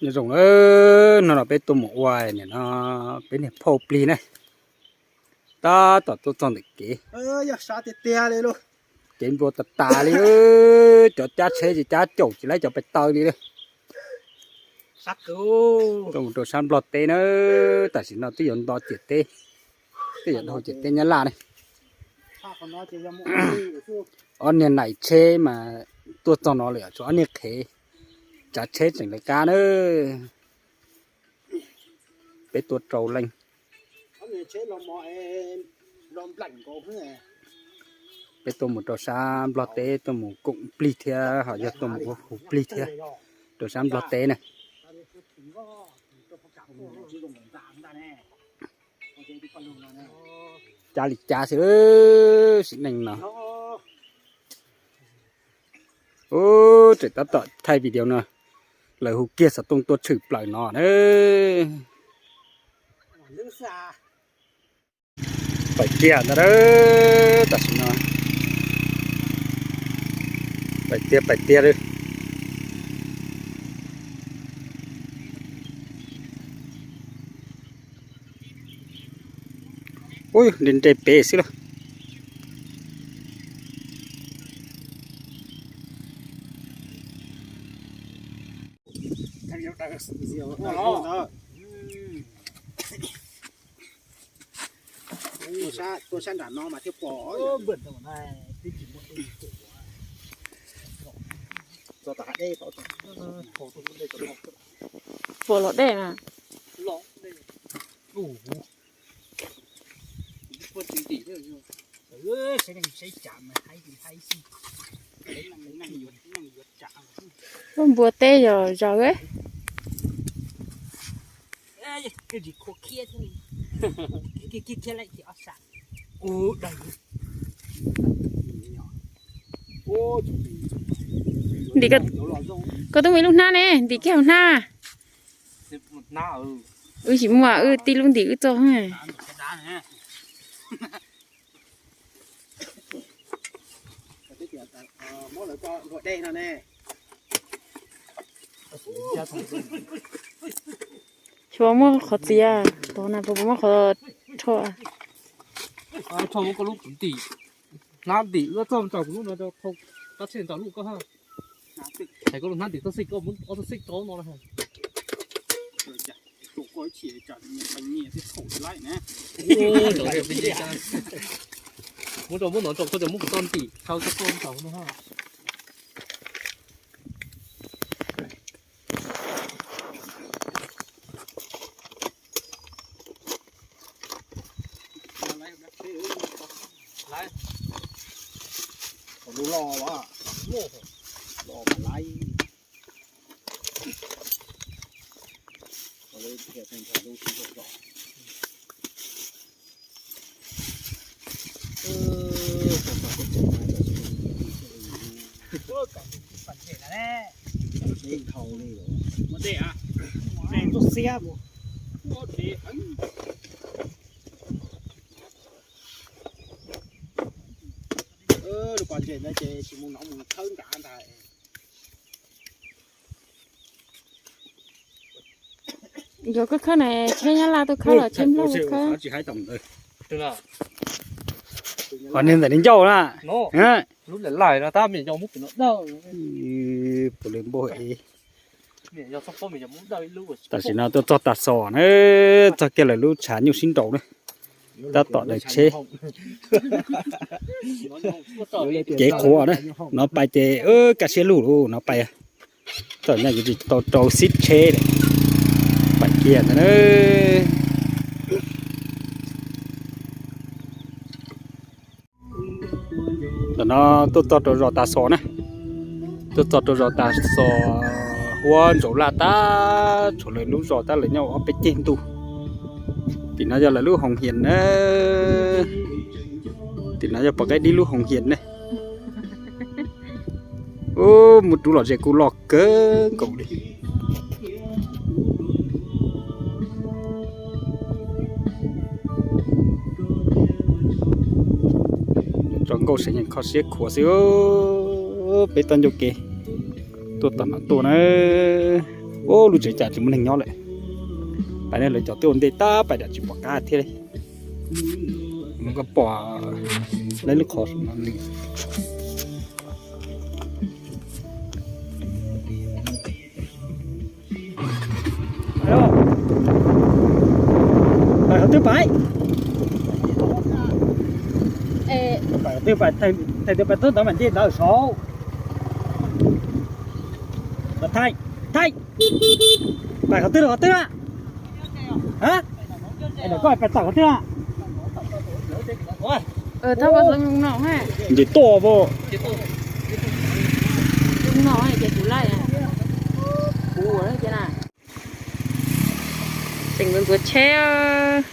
Nyob zoo na, hnub no peb tuaj mus ua nim no peb niag phauj plig na, tab tom tuaj txog ntawm kev, kev nplua tas tas li, cov cab tsheb ces cab caum tsis laib cov pais taw li lawm. Tuaj mus rau sab Nplog teb na, tam sim no twb yuav nto ciam teb, twb yuav dhau ciam teb Nyab Laj ne. Ob niag nais tsheb mas tuaj txog no lawm, tshuav ob niag qhev tsav tsheb tseem lawv qab na. Peb tuaj rau leej, peb tuaj mus rau sab Nplog teb tuaj mus koom plig thiab ho yog tuaj mus ua hu plig thiab rau sab Nplog teb na. Cab li cab xwb, sim neej no. Ub, tseem tab tom thaij video no, lawv hu kiag xov tooj tuaj tshwm plaws no na. Pais kiag ntag, tam sim no pais tiag pais tiag li. Ub, nres nres pem xwb lauj. Tuaj sab nram no mas thiaj pom. Pom los dej mas. Lub npua teb yog zaws. Ntim, koj twb muaj ib lub hnab ne, ntim kiag hauv hnab. Wb tsis muaj, wb tib lub ntim wb txoj. Tsis muaj qhov txiav, tod na puas muaj qhov rho? Rho muab koj lub ntim, hnab ntim wb txoj tso kuv lub no, rau qab tsheb tso lub koj ha. Hais koj lub hnab ntim txoj xij, koj muab ob txoj xij rau no. Muab rau muab no rau koj, muab kuv txoj ntim rau koj txoj no ha. Lub loj, loj mas laib. Lub pas ntses no ces tsis mus no mus khawb nrad ntag. Yuav koj khawb na, tsheb Nyab Laj tuaj khawb los tsheb Nplog tuaj khawb. Qhov niag ntawm li ncauj na. Puav leej npauj. Tam sim no tuaj txog Tag Xos na, txog kiag lawv lub tshav nyuj sib nraus na, tab tom daws tsheb. Kev qhuav na, no pais ces kaj siab lug lawm no pais. Txawm nyaj yuav tsis tau rau xib tsheb lawm, pais kiag ntag na. Ntawm no tuaj txog rau zos Tag Xos na, tuaj txog rau zos Tag Xos, huab ntsaus laj tag, tshuav lawv lub zos tab lawv nyob ua ob peb ceg ntuj. Tim no yog lawv lub hoos hias na, tim no yog pov qaib dib lub hoos hias ne. Ub, mus rub los ze kuj loj kawg nkaus li. Tso nkauj seev yeej kho siab khuav xwb. Peb toj ncauj kev tuaj tom no tuaj na. Lub tsev cas tsis muaj neeg nyob lawm. Pais ne lawv cov twb ua ntej tab pais dam tsis pom qab thiab li. Koj pom lawv lub qhov no li. Pais qhov twg pais? Pais qhov twg pais, thaij tias pais txog ntawd mam nce ntawd saud. Thaij, thaij. Pais qhov twg los qhov twg a? Koj pais tawm qhov twg a? Nce tuaj as. Tseem ntxuav tsheb.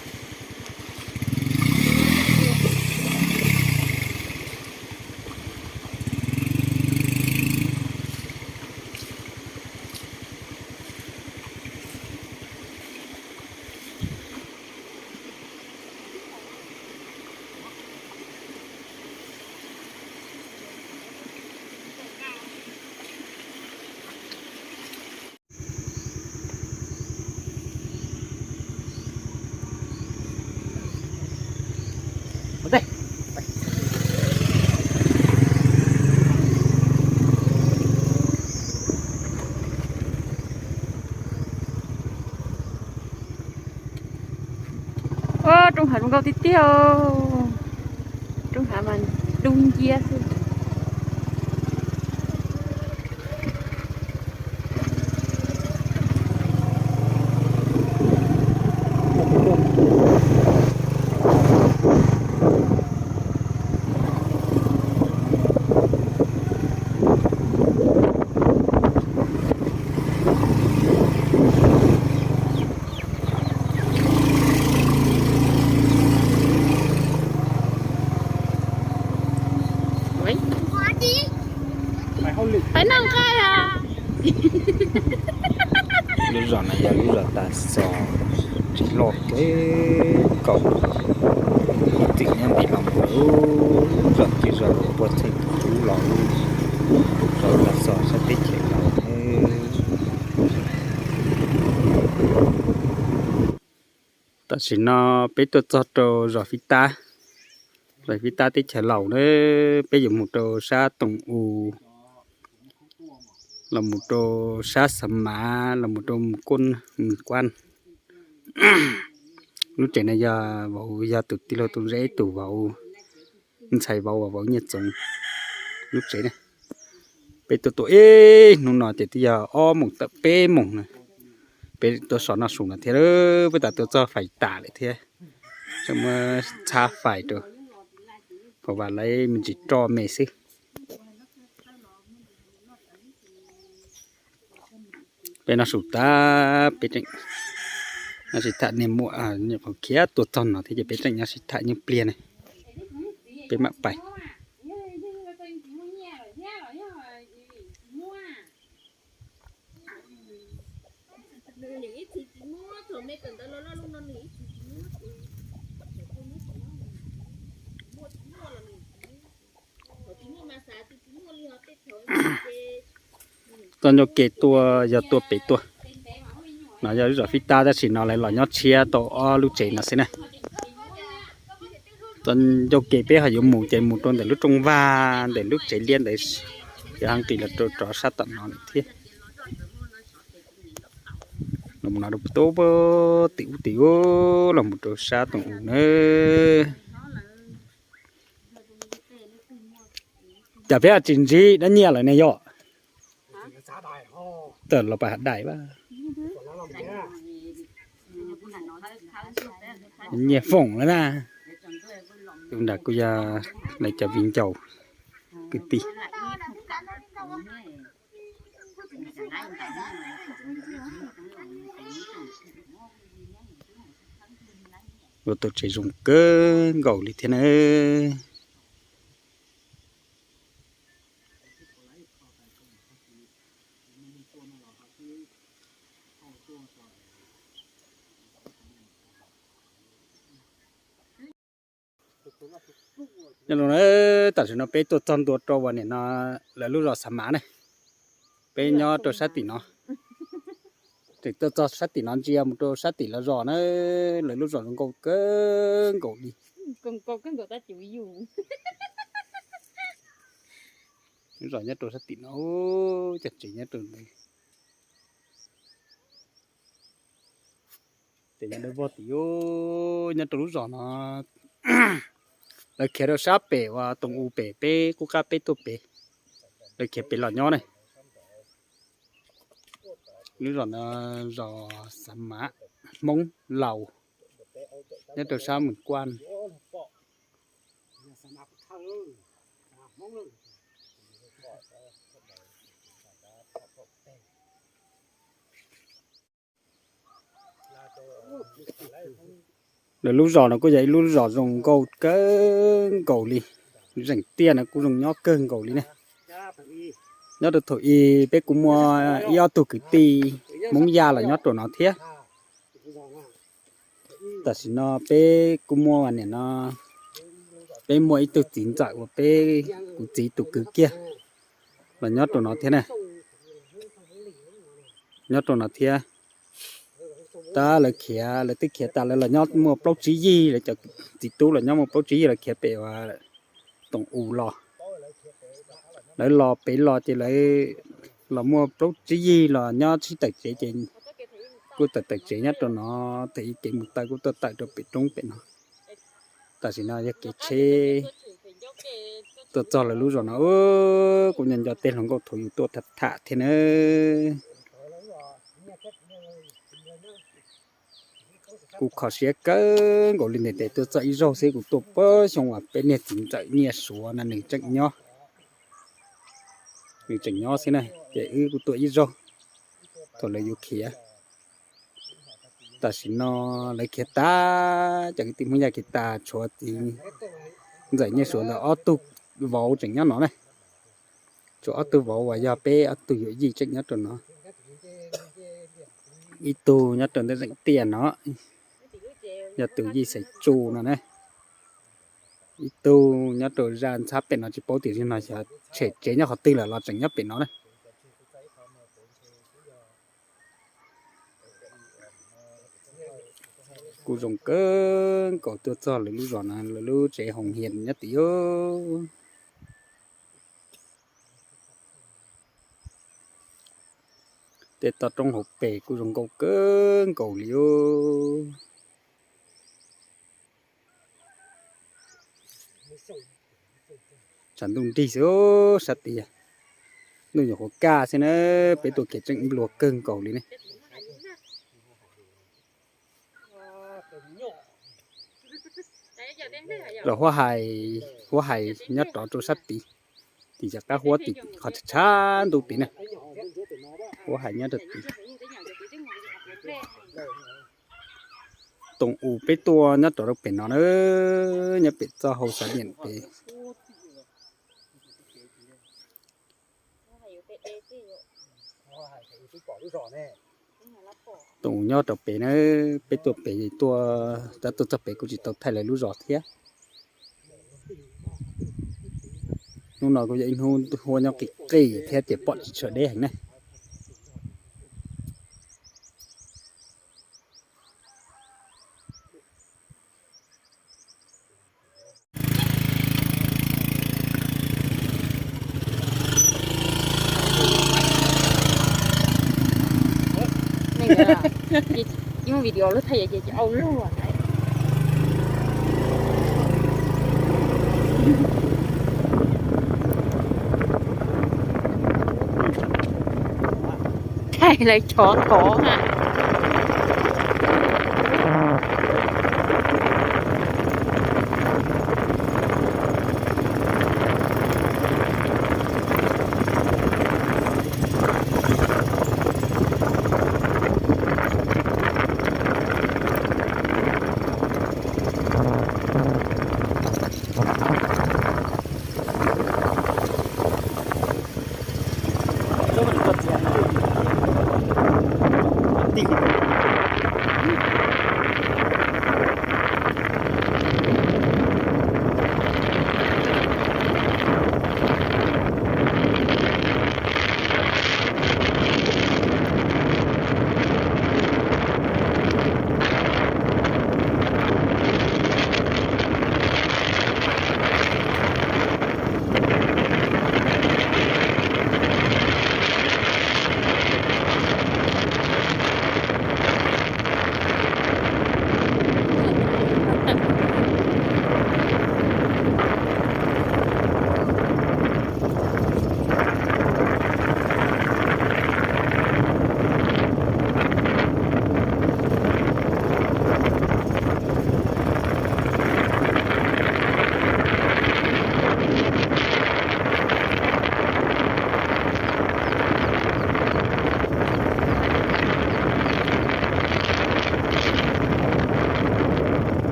Rooj hav zoo nkauj tiag tiag. Rooj hav mas dub nciab xwb. Peb noj nqaij os. Lub zos no yog lub zos Tag Xos, tsis loj kawg nkaus. Ib txwm nyob ntim los mus lub zos Cwj Zos puag txheej tus kub los lub zos Tag Xos sab teb chaws Laus. Tam sim no peb tuaj txog rau zos Fib Tab, zos Fib Tab teb chaws Laus na. Peb yuav mus rau sab Toom U, los mus rau sab Xav Mav, los mus rau Mus Kuab, Mus Kuab. Lub tsev no yog vauv, yog tus tij laug Tooj Zeb tus vauv, ntxhais vauv uas vauv Nyiaj Txoov lub tsev na. Peb tuaj tua ib hnub no ces twb yog ob moos tawm peb moos na. Peb tuaj so noj su no thiab, peb tas tuaj txog fais tas lawm thiab. Tseem muab txhab fais rau, pom vas lawv me ntsis roj me xwb. Peb noj su tas peb tseem nyob sib tham, niag muam khiav tuaj txog no thiab ces peb tseem nyob sib tham ib pliag ne, peb mam pais. Txoj ncauj ke tuaj yog tuaj pem tuaj. No yog lub zos Fib Tab tab sis no lawv los nyob tshiab tau ob lub tsev no xwb na. Txoj ncauj ke peb ho yuav mus ces mus rau ntawm lub rooj vag ntawm lub tsev liab ntawd, ces ho nqis los rau rov sab tom no lawm thiab. Los mus no rau tim ub tim ub, los mus rau sab Toom U na. Cas peb tsis ntsib dab Nyiaj lawm ne yom? Tawm los pais hav dais a. Nyiaj Foom lawm na. Tus nram kuj yog lawv cov viv ncaus kwv tij. Ua tau tsev zoo kawg nkaus li thiab na. Tam sim no peb tuaj txog ntua rau uas nim no lawv lub zos Xav Mav ne, peb nyob rau sab tim no. Tseem tuaj txog sab tim no ntsia mus rau sab tim lawv zos na, lawv lub zos zoo nkauj kawg nkaus li. Lub zos nyob rau sab tim no, cov tsev nyob rau ntawd. Ces nyob dawb vog tim, nyob rau lub zos no, lawv khiav rau sab pem uas Toom Us pem peb qub qab peb tuaj pem, lawv khiav pem los nyob ne. Lub zos no zos Xav Mav, Hmoob Laus, nyob rau sab Mws Kuaj. Lawv lub zos no kuj yog ib lub zos zoo nkauj kawg nkaus li. Zeem tiaj no kuj zoo nyob kawg nkaus li ne. Nyob rau thaum ub peb kuj muaj ib ob tug kwv tij Hmoob Yaj los nyob rau no thiab. Tam sim no peb kuj muaj, nim no peb muaj ib tug txiv ntxawm uas peb, kuv txiv tus kwv kiag los nyob rau no thiab na. Nyob rau no thiab. Tab lawv khiav, lawv twb khiav tas lawv los nyob muaj plaub tsib yig, lawv cov txiv tub los nyob muaj plaub tsib yig, lawv khiav pem uas Toom Us los. Lawv los pem los ces lawv los muaj plaub tsib yig los nyob sib tawm tsev ces kuj tawm tawm tsev nyob rau no, thaum ub kev mus taw kuj tuaj tawm rau pem roob pem no. Tam sim no yog kev tsheb tuaj txog lawv lub zos no, kuj nco nco tej hluas nkauj thaum yus tuaj tham tham thiab na. Kuj kho siab kawg nkaus li ntev ntev tuaj txog ib zaug xwb, kuv tuaj puag xyoo uas peb niag txiv ntxawm Nyiaj Suav no nws tseem nyob, nws tseem nyob xwb na, ces wb kuj tuaj ib zaug thaum lawv yuav khiav. Tam sim no lawv khiav tas, cov kwv tij Hmoob Yaj khiav tas, tshuav txiv ntxawm Nyiaj Suav ntawd ob tug vauv tseem nyob no na. Tshuav ob tug vauv uas yog peb ob tug yawm yij tseem nyob rau no. Ib tug nyob rau ntawm zeem tiaj no, yog tus yij Xaiv Tsu no na. Ib tug nyob rau zaj ntxhab pem no tsis paub tias zaum no xyov tshem tsev nyob qhov twg lawm los tseem nyob pem no na. Kuj zoo kawg nkaus tuaj txog lawv lub zos no, lawv lub tsev hoos hias nyob tim ub. Tej toj roob hauv pes kuj zoo nkauj kawg nkaus li os. Tshav ntuj nrig xwb sab tid, ntuj nyuam qhuav kaj xwb na, peb tuaj kev tseem nplua kawg nkaus li ne. Los huab hais, huab hais nyob rov rau sab tid, tim cov qab huab tim qhov tshav ntuj tid na. Huab hais nyob rau tid. Toom Us peb tuaj nyob rov rau pem no na, nyob pem txoj hau xav niam pem. Toom Us nyob rau pem na, peb tuaj pem tuaj, tab tuaj txog pem kuj tsis tau thaij lawv lub zos thiab. Hnub no kuj yog ib hnub huab nyob qis qis thiab ces pom tsis tshua deb heev na. Ib video lub thaij ces au lug. Thaij lawv chov tod na.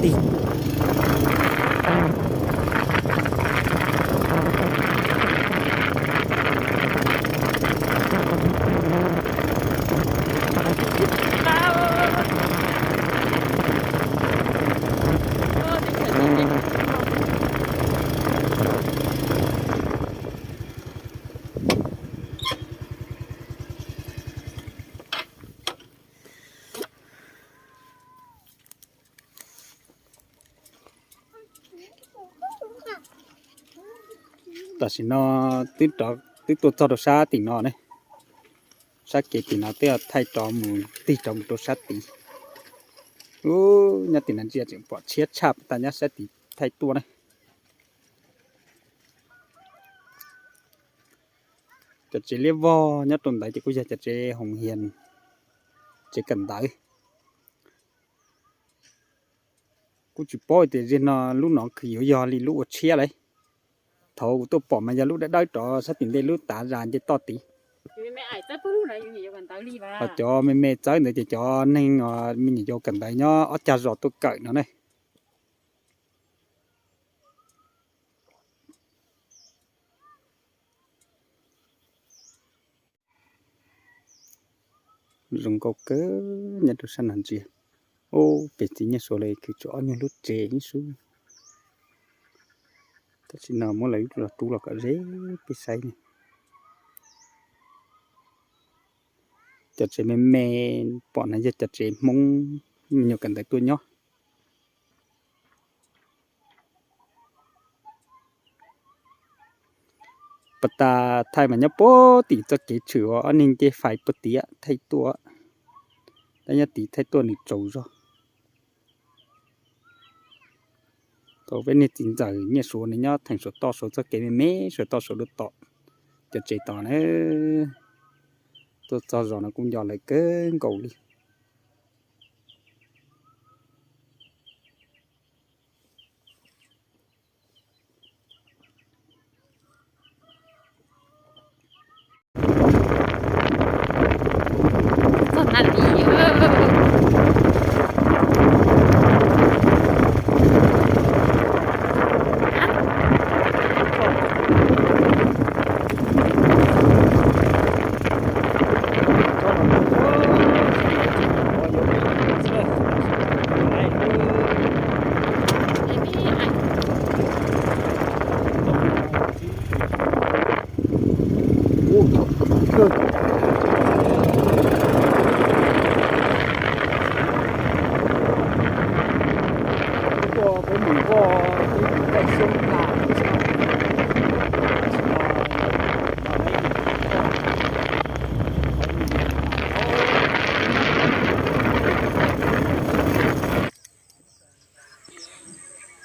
tig. Tam sim no twb tuaj txog rau sab tim no ne, sab kev tim no twb thaij rov mus tig rov mus rau sab tid. Ub, nyob tim no ntsia tseem pom tshiab tshaj tas nyob sab tid thaij tuaj ne. Cov tsev liab vog nyob rau ntawd ces kuj yog cov tsev hoos hias, tsev kawm ntawv. Kuj tsis paub tias zig no lub no khwv yuav yog li lub ua tshiab lawm. Thaum kuv tuaj pom mas yog lub dawb dawb rov sab tim ntej lub tav zas nce toj tid. Ho cov me me txawb ntawd ces cov neeg me nyuam yaus kawm ntawv nyob ob cag zos tuaj kawm no ne. Zoo nkauj kawg nyob rau sab no ntsia. Ub, pem txiv Nyiaj Suav lawv khwv tsuas ob nyuag lub tsev ib sub. Tam sim no muab lawv lub los rub los kom ze peb saib ne. Cov tsev me me pom no yog cov tsev Hmoob me nyuam kawm ntawv tuaj nyob. Pas tas thaij mas nyob puag tim txoj kev tshwm uas ob neeg nce fais puag tid thaij tuaj, tab nyob tid thaij tuaj nws tsaus zog. Thaum peb niag txiv ntxawm Nyiaj Suav nws nyob theem Suav toj Suav txoj kev me me Suav toj Suav dua tom cov tsev tod na, tuaj txog zos no kuj nco lawv kawg nkaus li.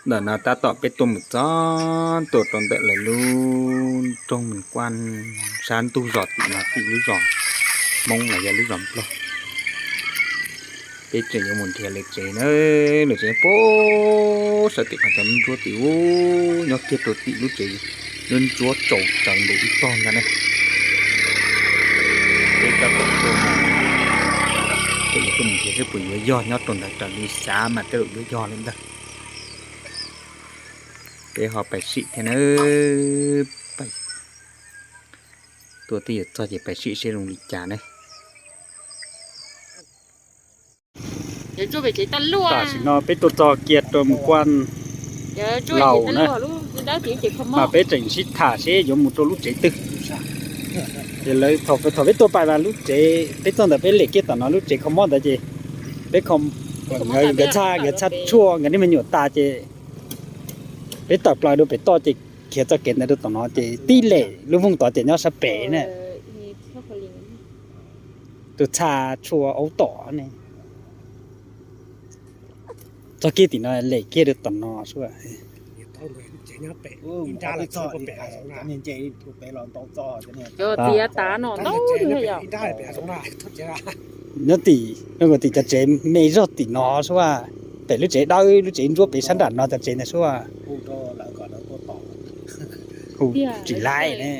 Ntawm no tab tom peb tuaj mus txog tuaj rau ntawm lawv lub nroog Mes Kuaj sab ntug zos tim no tim lub zos Hmoob los yog lub zos Nplog. Peb tseem yuav mus nrhiav lawv tsev na, lawv tsev puag saum tim qhov cov lub ntsuab tim ub nyob kiag rau tim lub tsev, lub ntsuab tsaus tsawv ntev ib tog ntag ne. Peb tab tom tuaj mus, peb yuav tuaj mus nrhiav seb puas yuav yog nyob rau ntawd raws li xav mas tej zaum yuav yog li ntawd. Peb ho pais sim thiab na, tuaj twb yuav txog ces pais sim seb zoo li cas ne. Tam sim no peb tuaj txog kiag rau Mes Kuaj laus na, mas peb tseem sib tham seb yuav mus rau lub tsev twg. Ces lawv thaum peb tuaj pais mas lub tsev peb txog ntawd peb lem kiag tom no lub tsev kho mob ntawd ces peb, nkawd txhaj, nkawd txhaj tshuaj nkawd niag me nyuam tas ces peb tawm plaws rau pem toj ces khiav txoj kev ntawd rau tom no ces tib lem lub vooj tod ces nyob sab pem na. Tus txhaj tshuaj aub tom ne. Txog kiag tim no lem kiag rau tom no sub. Nyob tim, nyob tim cov tsev me zog tim no sub, pem lub tsev dawb lub tsev ntsuab pem sab nram no cov tsev ntawd sub. Hu tsis laib ne.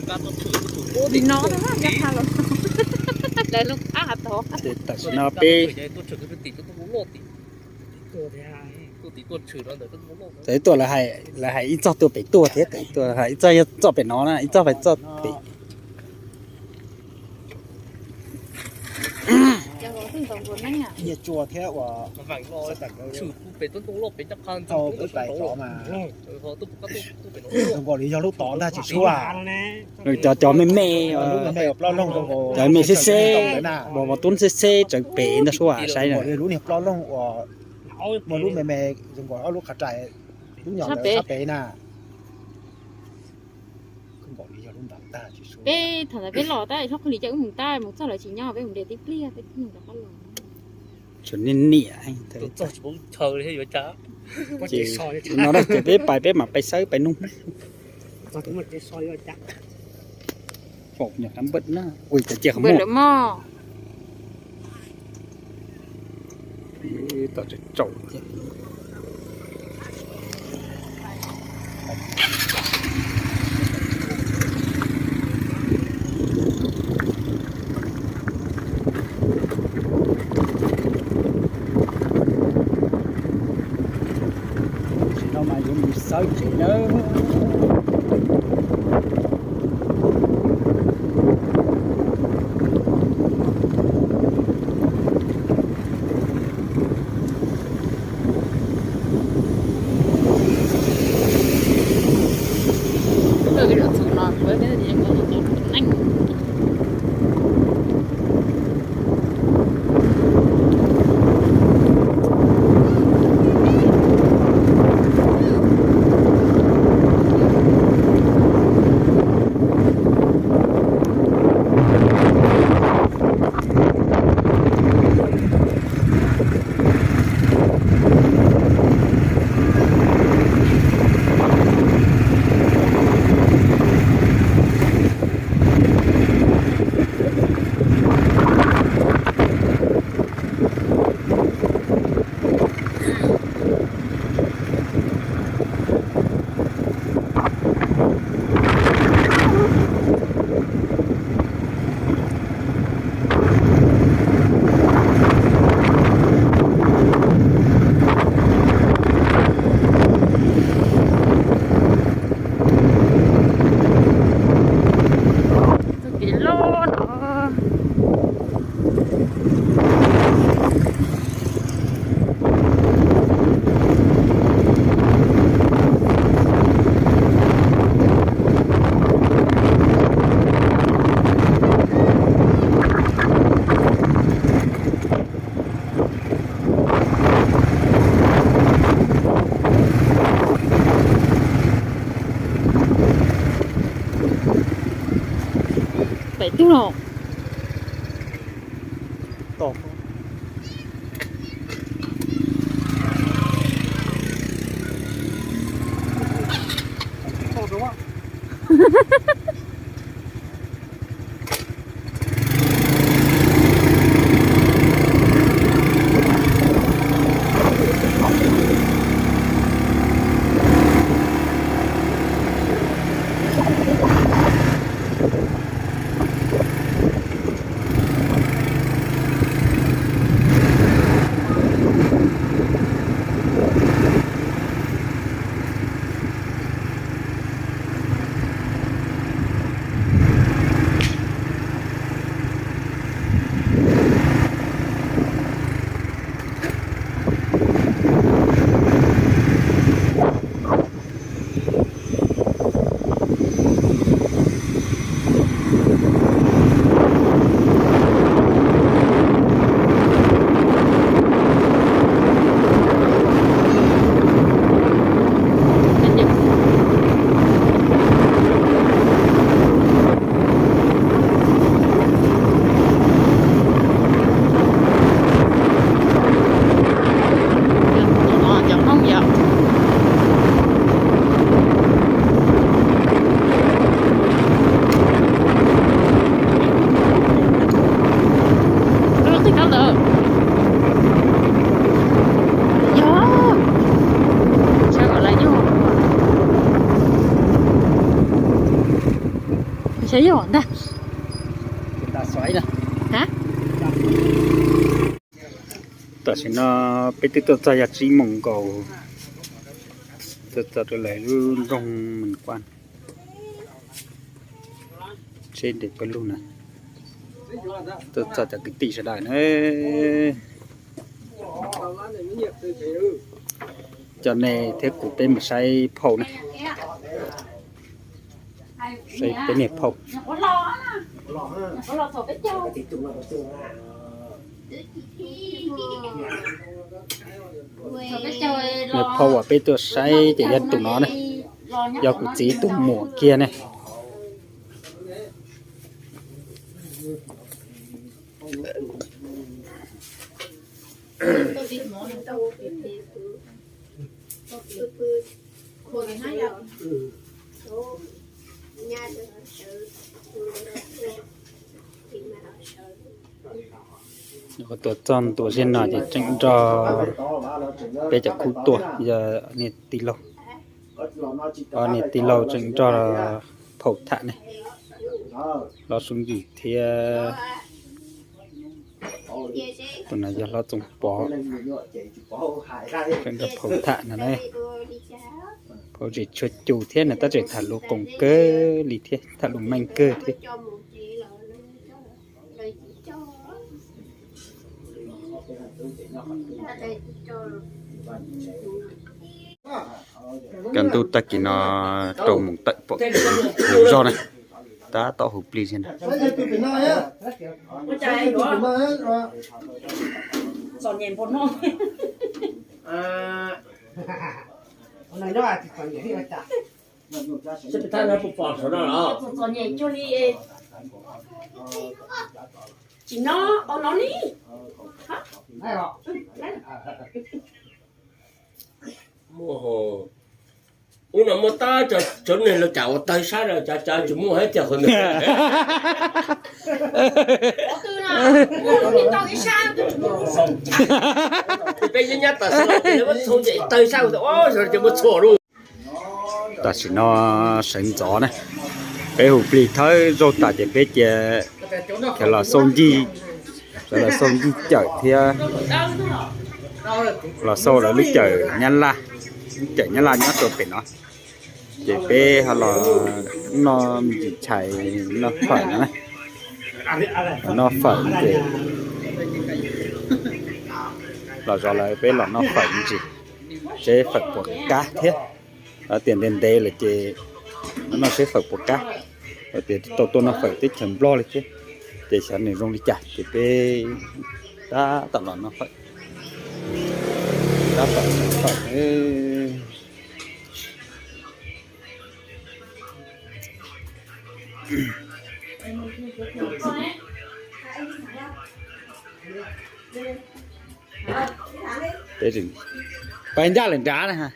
Ua tim no, lawv lub qab hav tod. Ces tam sim no peb txawm tuaj, lawv hais ib txoj tuaj pem tuaj thiab, txawm tuaj hais ib txoj yog txoj pem no na, ib txoj pem txoj pem. Nyiaj tsuag thiab uas tau peb pais tod mas zoo nkaus li yog lub tod ntag tsis suav. Cov, cov me me, cov me xeb xeb, vos vos tub xeb xeb tsawv pem ntag suav saib na. Lub niag plaub loog uas muaj lub me me zoo nkaus ob lub qhov rais, lub nyom ntawd sab pem na. Peb thaum ntawd peb los tab hlob Qhwj Lis coj wb mus tab mus txog lawv tsis nyob peb mus nres tib pliag peb rov qab los. Niam niam, ces no ces peb pais peb mam pais xawb pais nug. Faus nyuam qab npawm na, ui cov cia qhov muag. Tom tsaus tsaus thiab. Tam sim no mas yuav mus xawb tsev nawb. Txoj kev loj no. Pem tug los. Yog ntag. Tam sim no peb twb tuaj txog yog tsib moos nkaus, tuaj txog rau lawv lub nroog Mes Kuaj, tsheb nres pawg lug na. Tuaj txog cov kwv tij sawv daws na. Coj nej thiab kuv peb mus saib phauj na. Saib peb niag phauj. Niag phauj uas peb tuaj saib ces yog tus no ne, yog kuv txiv tus muam kiag ne. Tuaj txog ntua ziag no ces tseem nrog peb cov khub tuaj, yog niag tij laug, niag tij laug tseem nrog phauj tham ne, Hlob Xyooj Yig thiab tus no yog Hlob Txoov Pov, tseem nrog phauj tham no ne. Phauj tseem tshuav cus thiab nws tab tseem tham lus qoos kawg li thiab, tham lus meej kawg thiab. Cov ntuj tag kis no rau mus tawm pom kev zog na, tab tom huv plig thiab na. Tsis no, no ni. Ub, no muaj tab cov neeg los cas ua tawg sab, cas cas tsis muaj hais tias qhov ntawd. Peb nyab nyab tas xwb, txhoov ces tawg sab, ces muab txhuam lauj. Tam sim no sawv ntxov na, peb hu plig thawb zaug tas ces peb cia khiav los xauj ncig, sawv los xauj ncig cawm thiab los xauj lawv lub cawm Nyab Laj, lub cawm Nyab Laj nyob rau pem no. Ces peb ho los noj me ntsis tshais, noj fawm no, noj fawm ces los zov lawv peb los noj fawm me ntsis, seb fawm puas qab thiab. Tias ntev ntev lawm ces noj seb fawm puas qab, tias tau tuaj noj fawm teb chaws Nplog li thiab, ces xyov nws zoo li cas ces peb tab tom los noj fawm, tab tom noj fawm. Pais ncaj lawm nrad na,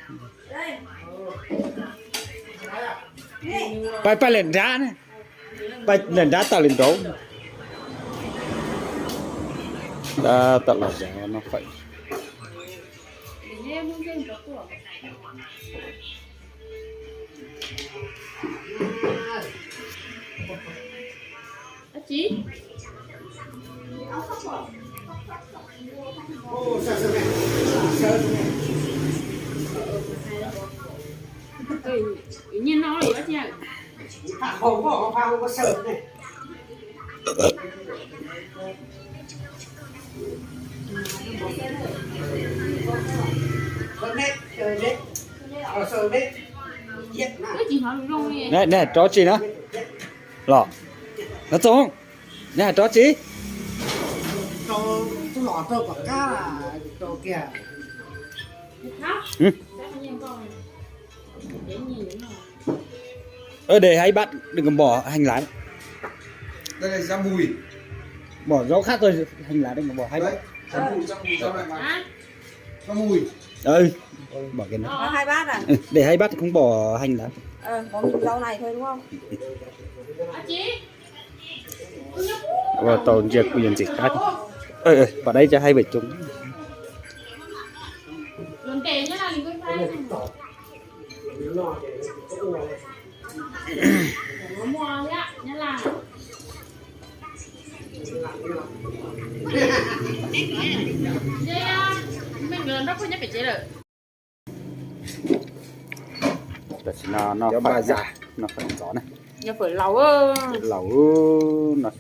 pais pais lawm nrad na, pais lawm nrad tawm lawm nraud. Tab tom los zov noj fawm. Nej hais rov tsi na? Los, Hlob Txoov, nej hais rov tsi? Ơ, để hai bát đừng có bỏ hành lá. Đây là rau mùi. Bỏ rau khác thôi, hành lá đừng có bỏ hai bát. Rau mùi, rau mùi. Rau mùi. Ừ, bỏ cái này. Ờ, hai bát à? Ừ, để hai bát không bỏ hành lá. Ờ, có mình rau này thôi đúng không? Ua tau ntsia kuj yuav ntxim qab. Ơ, ơ, vào đây cho hai vợ chồng. Ua ntej nyob laj li nkuj faib, ua muaj thiab nyob laj. Tam sim no noj fawm ntxov na. Noj fawm laus, noj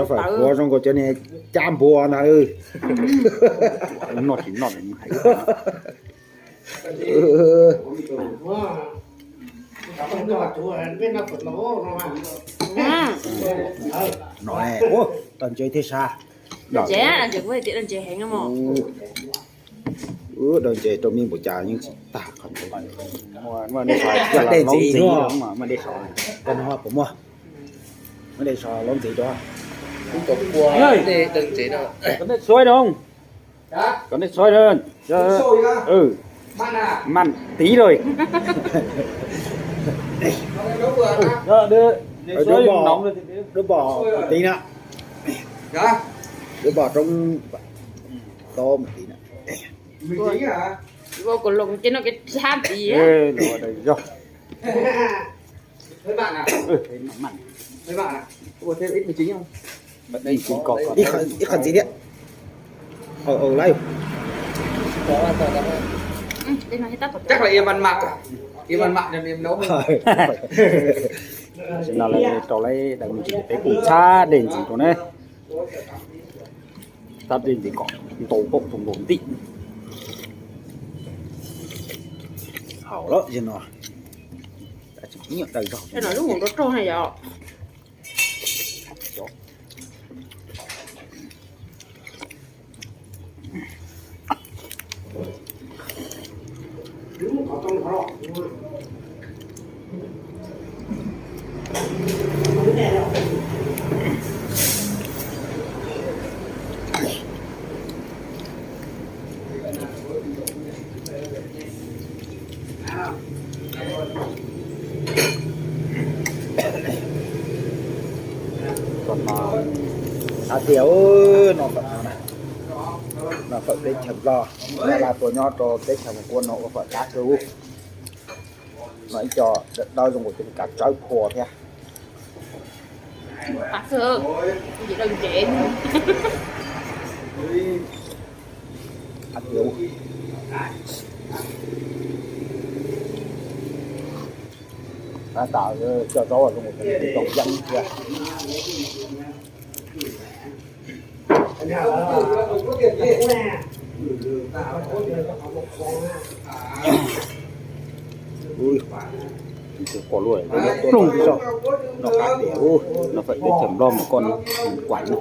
fawm quav zoo nkaus cov niag cab npua ntag. Noj tsis noj hais. No, dawb ntse thiab sab. Dawb ntse rau me npaum cas yeej tsis tag qhov ntawd. Dej ntxiv, muaj dej sov, koj noj puas muaj? Muaj dej sov laub ntxiv rau. Kom nej txhua, kom nej txhua, maj tiv lawm. Dub pom tiv na, dub pom roob tod tiv na. Ua kom los ces no kev txhab ntxiv. Ib qho ntxiv thiab. Lawm. Chắc là em ăn mặn, em ăn mặn nên em nấu. Tam sim no lawv rau lawv daim me ntsis, peb kuj txhab dej ntxiv rau na. Txhab dej ntxiv kom ntau pab tus nkaus nti. Haum lawm no. Tsis nyiam daws zog. Lub mus rau rog na yom. Tom no hais tias noj fawm no, noj fawm teb chaws Nplog, nyob Laj Tuam nyob rau teb chaws Moos Kuam no ua fawm dab kawg. No ib co dawb dawb zoo nkaus cov kav tsawb phua thiab. Tab tom coj zaub los zoo nkaus cov tau yeeb thiab. Plooj zog, noj qab tias, noj fawm teb chaws Nplog mas koj kuam na.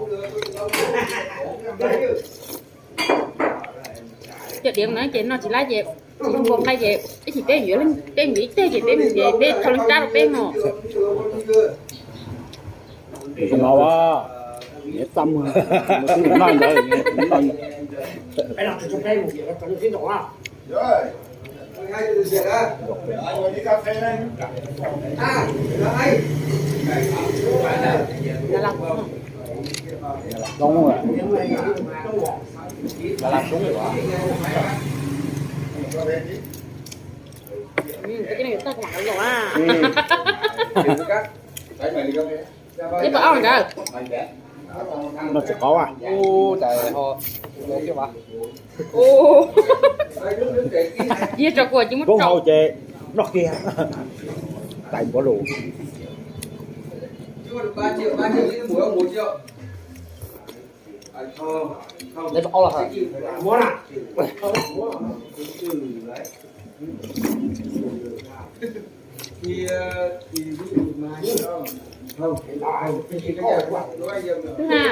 Cov diav no ces noj tsis lab ces tsis zoo nqaij ces ib chim peb yuav leej, peb mus ib teg ces peb mus ces peb thau leej rab rau peb no. Zoo no, niam txaj muag, noj ntawd, noj. Zoo, la la soob. Ib puas ob nkawd? Noj tsis qaub. Yog tso kuv cis muab rau hauv ces noj kiag. Tais npov lus.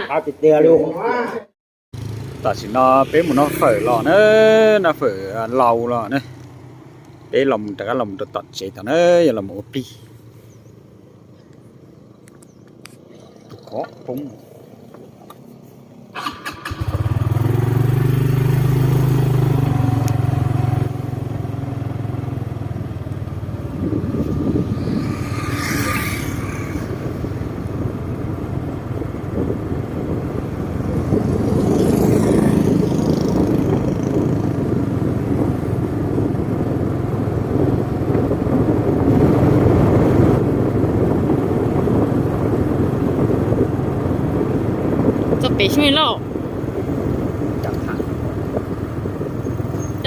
Qab tiag tiag li. Tam sim no peb mus noj fawm los na, noj fawm laus los na. Peb los rov qab los rau tom tsev tom na, yog los ua plig. Tus qhov poob. Txog pem xyoob loj.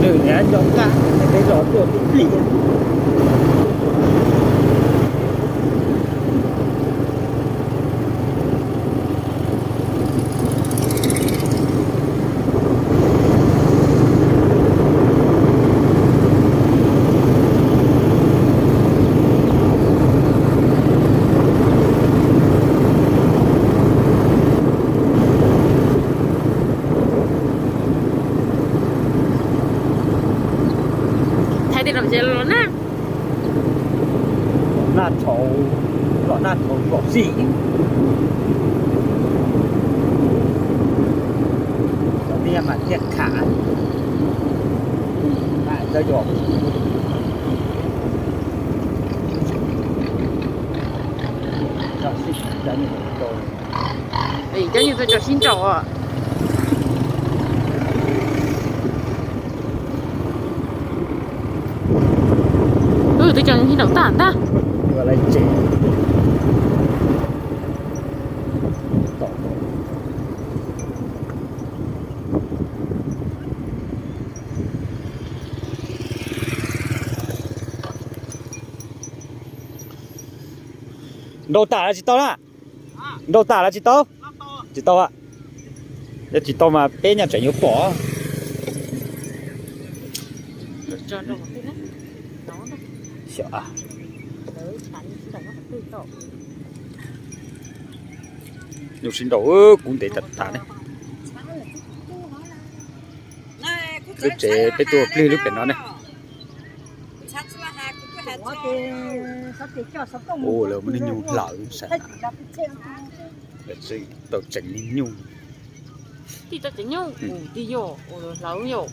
Nws niam nco qab peb zos tuaj tib pliag. Thaij tej los ces los na. Naj tshauv, los naj tshauv kom xij. Cov niag mas thiaj khav. Mas cov yog cov sib, cov niag cov nyuj tuaj tso sib nraus. Twb cov nyuj sib nraus tag ntag. Nraus tas los tsis tau na? Nraus tas los tsis tau? Tsis tau a. Yog tsis tau mas peb nyaj tseem yuav pom. Xyov a. Nyuj sib nraus, kuv ntev tas tas ne. Lub tsev peb tuaj plig lub pem no ne. Ua lawv muaj niag nyuj hlawv sav. Lawv tseem tau tseem niag nyuj. Tij tau tseem nyuj, tij yog hlawv yom.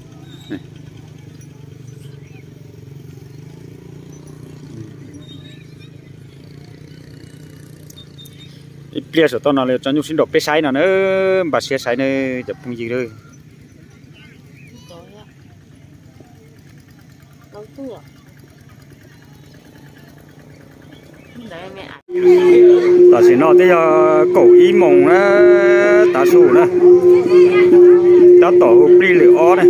Ib pliag saum toj no lawv tso nyuj sib nraus peb saib no na, npaj siab saib na cov phooj ywg na. Tam sim no twb yog kaum ib moos na, tav su na, tab tom hu plig lwm ob na,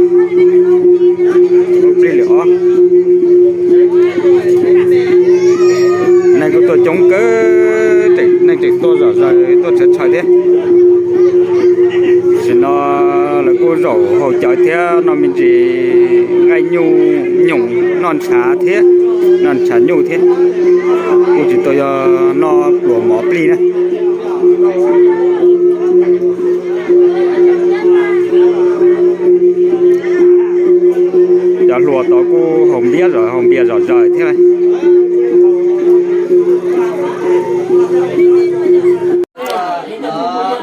hu plig lwm ob. Neeg kuj tuaj coob kawg, neeg tseem tuaj zom zaws tuaj tshawv tshawv thiab. Tam sim no lawv kuj zaum haus cawv thiab noj me ntsis nqaij nyuj nyoos noj ntshav thiab, noj ntshav nyuj thiab. Kuj tsis tau yog noj pluas mov plig na. Cov hluas tod kuj haus npiab zom, haus npias zom zaws thiab.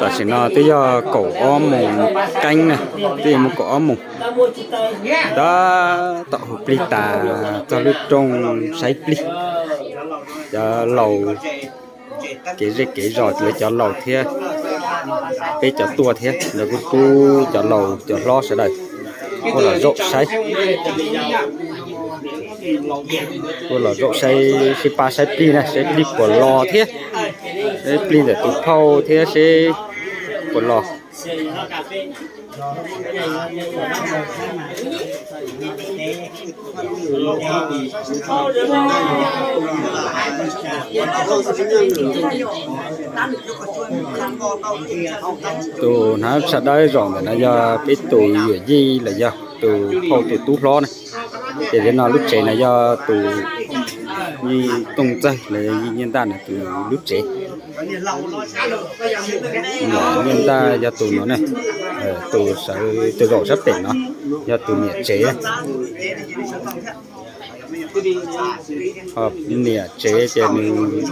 Tam sim no twb yog kaum ob moos qeeb na, twb yog muaj kaum ob moos. Tab tom hu plig tas txog lub rooj saib plig. Cov laus kev zej kev zos lawv cov laus thiab peb cov tuaj thiab lawv kuj rub cov laus cov hlob sawv daws tuaj los zaum saib, tuaj los zaum saib, sib pab saib plig na, saib plig puas los thiab, saib plig ntawm tus phauj thiab seb puas los. Tus hnav tsho dawb zaum ntawm no yog peb tus yawm yij los yog tus phauj tus tub hlob na. Ces no lub tsev no yog tus Yij Tooj Txawg los yog Yij Nyiaj Ntaj no tus lub tsev. Yij Nyiaj Ntaj yog tus no ne, tus sawv tus zaum sab pem no yog tus niam tsev. Ho niam tsev ces nws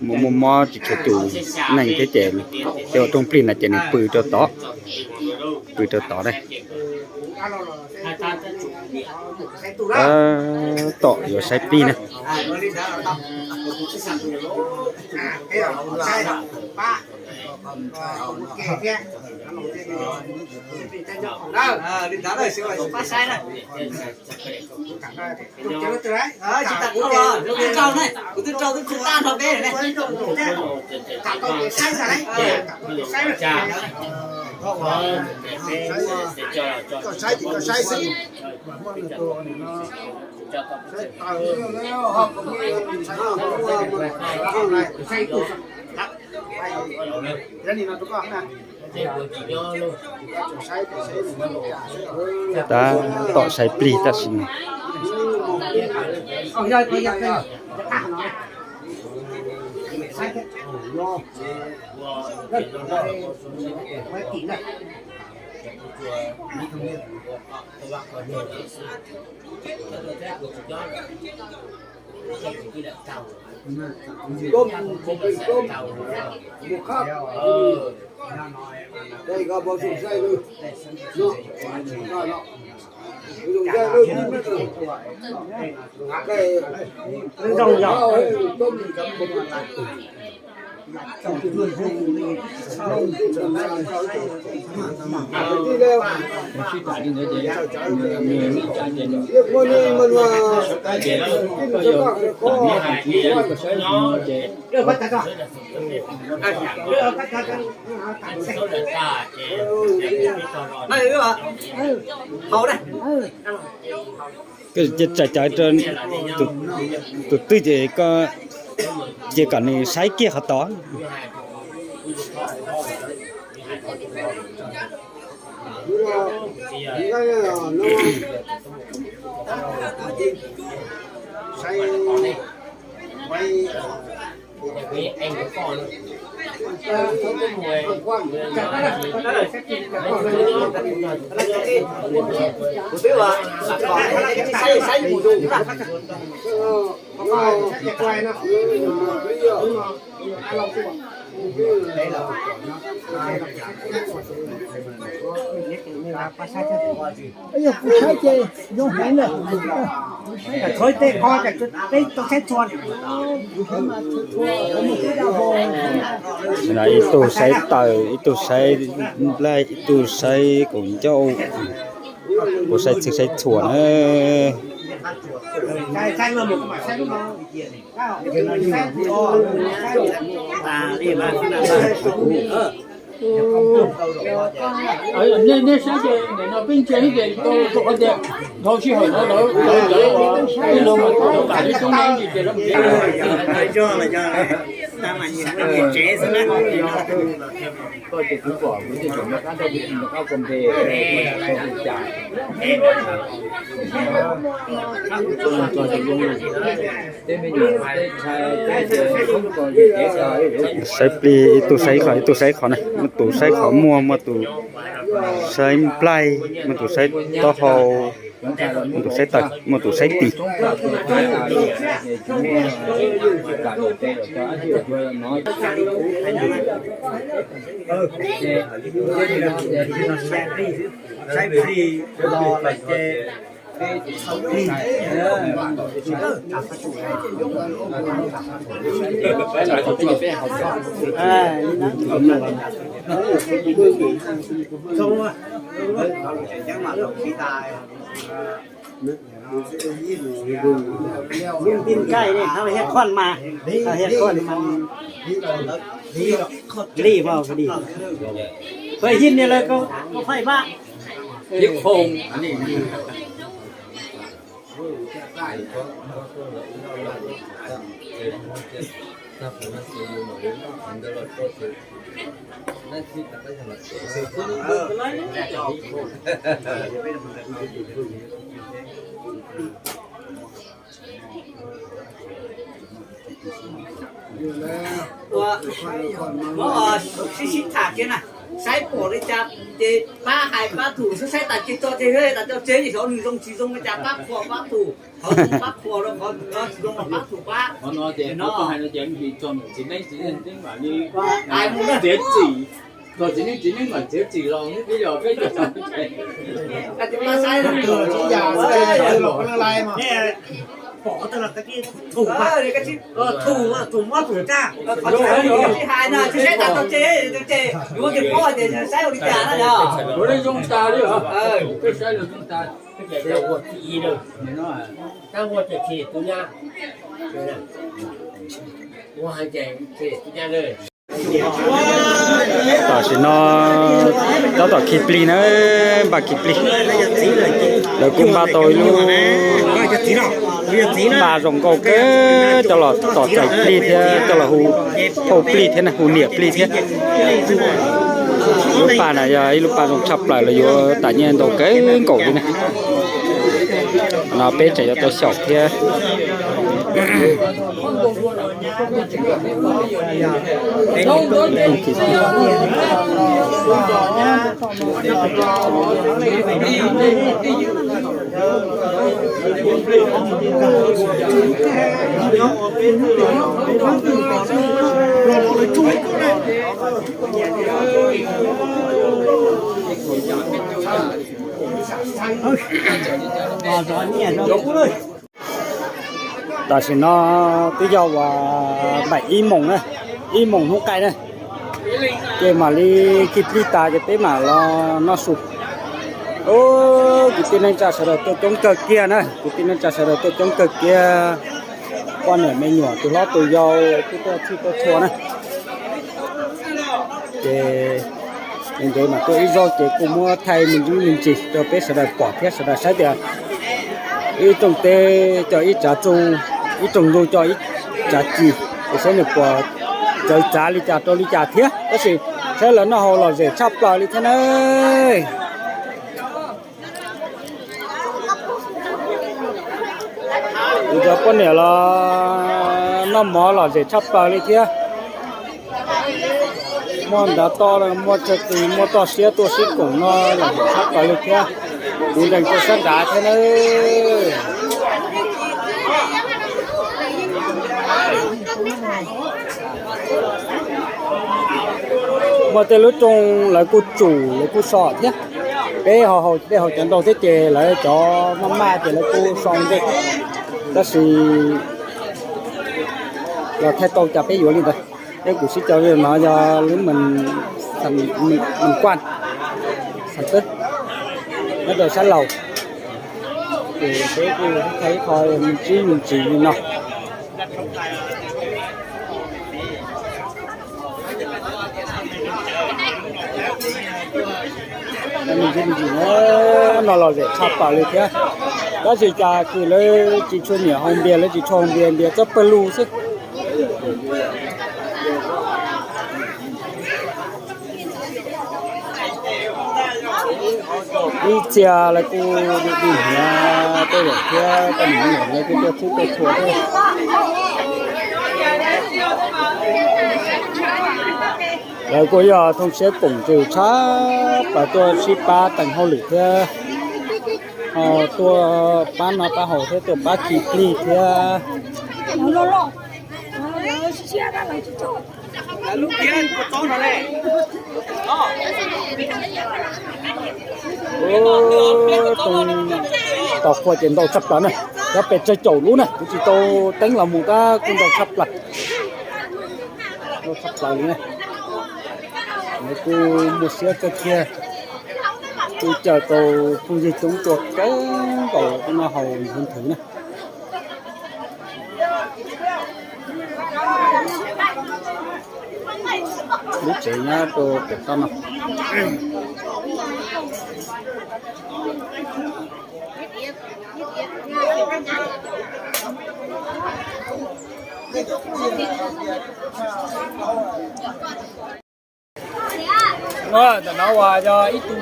muaj muaj mob tsis tshuav tus neeg thiab ces, ces ua rooj plig no ces nws pw rau tod, pw rau tod ne. Tab tom yuav saib plig na. Tab tom saib plig tam sim no. Koj cia tsam cov, tus twg ces koj cia kom nws saib kiag qhov tod. Yog kuv saib ces zoo heev lawm. Ib tug saib taws, ib tug saib nplaig, ib tug saib kaum ncauj, kuv saib txhij saib txhua na. Nej saib ces nim no peb ntsia xwb ces tau rau qhov tias dhau sij hawm no lawv, lawv, lawv, ib lub mas tau kam ib tug neeg ces lawv mus tsev. Saib plig ib tug saib qhov, ib tug saib qhov na, muaj tus saib qhov muag, muaj tus saib nplaig, muaj tus saib taub hau, muaj tus saib taws, muaj tus saib tis. Lub ntim nkaij ne, thab hiab khuam mas, thab hiab khuam mas, li mas phooj ywg, phooj ywg nias lawv koj, koj phaij pab. Sib sib tham kiag na, saib pom li cas ces pab hais pab thum xwb, saib tas ces tso tseg, tas tso tseg, xyov nws zoo tsis zoo li cas pab qhuas pab thum, qhov zoo pab qhuas rau, qhov tsis zoo los pab thum pab. Qhov no ces qhov hais no ces tsis tso ntawm txiv neeb, txiv neeb mam li txiav txim, txog txiv neeb, txiv neeb mam txiav txim los peb yog peb cov Tam sim no tab tom khi plig na, npaj khi plig. Lawv kuj npaj tau ib lub, npaj zoo nkauj kawg, coj los tom txais plig thiab coj los hu phauj plig thiab na, hu niam plig thiab. Lub pas na yog ib lub pas zoo tshaj plaws, lawv yuav tas nyiaj ntau kawg nkaus li na. No peb tseem yuav tau xyaum thiab. Tam sim no twb yog uas npaum ib moos na, ib moos hnub qaij na, ces mam li khi plig tas ces peb mam los noj su. Kwv tij neej tsa sawv daws tuaj coob kawg kiag na, kwv tij neej tsa sawv daws tuaj coob kawg kiag, poj niam me nyuam tus hlob tus yau twb tuaj txhij tuaj txhua na. Ces ntev mam tuaj ib zaug ces kuj muab thaij me ntsis me ntsis rau peb sawv daws pom thiab sawv daws saib tias ib rooj teb coj ib tsav txuj, ib rooj ntug coj ib tsav ci, es saib nws puas txawv txav li cas rau li cas thiab, tab sis saib lawv noj haus lom zem tshaj plaws li thiab na. Kuv cov poj niam los noj mov lom zem tshaj plaws li thiab. Muaj ntav toj, muaj chaw tis, muaj toj siab tuaj sib koom no lom zem tshaj plaws li thiab. Kuv nrees rau sab nrad thiab na. Muaj tej lub rooj lawv kuj tsum lawv kuj so thiab. Peb ho haus dej haus cawv ntau thiab ces lawv cov maj maj ces lawv kuj so ntej, tab sis los thaij tau cas peb yuav li ntawd. Peb kuj sib caw no yog lub Mem Kuaj, Xas Tawb, nyob rau sab laug. Ces peb kuj thaij ib qho me ntsis me ntsis li no. Me ntsis me ntsis no lom zem tshaj plaws li thiab. Tab sis cas kis lawv tsis tshua nyiam haus npias, lawv tsis tshua haus npias, npias txawb pawg lug xwb. Ib txhia lawv kuj dig dig hniav tej lawm thiab, tej me nyuam lawv kuj tuaj txhij tuaj txhua thiab. Lawv kuj yog thooj siab koom ntsws tshaj plaws tuaj sib pab teem hauj lwm thiab, ho tuaj pab noj pab haus thiab tuaj pab khi plig thiab. Tus tos qhua ces ntau tshaj plaws na, cov pes tsawg caum lub na, kuv tsis tau teeb los mus tab kuj ntau tshaj plaws. Ntau tshaj plaws li na. Lawv kuj muaj siab kawg kiag, kuj caw tau phooj ywg coob tuaj kawg nkaus tuaj noj haus nthuav nthwv na. Lub tsev nyob rau pem toj no. Ntawm no uas yog ib tug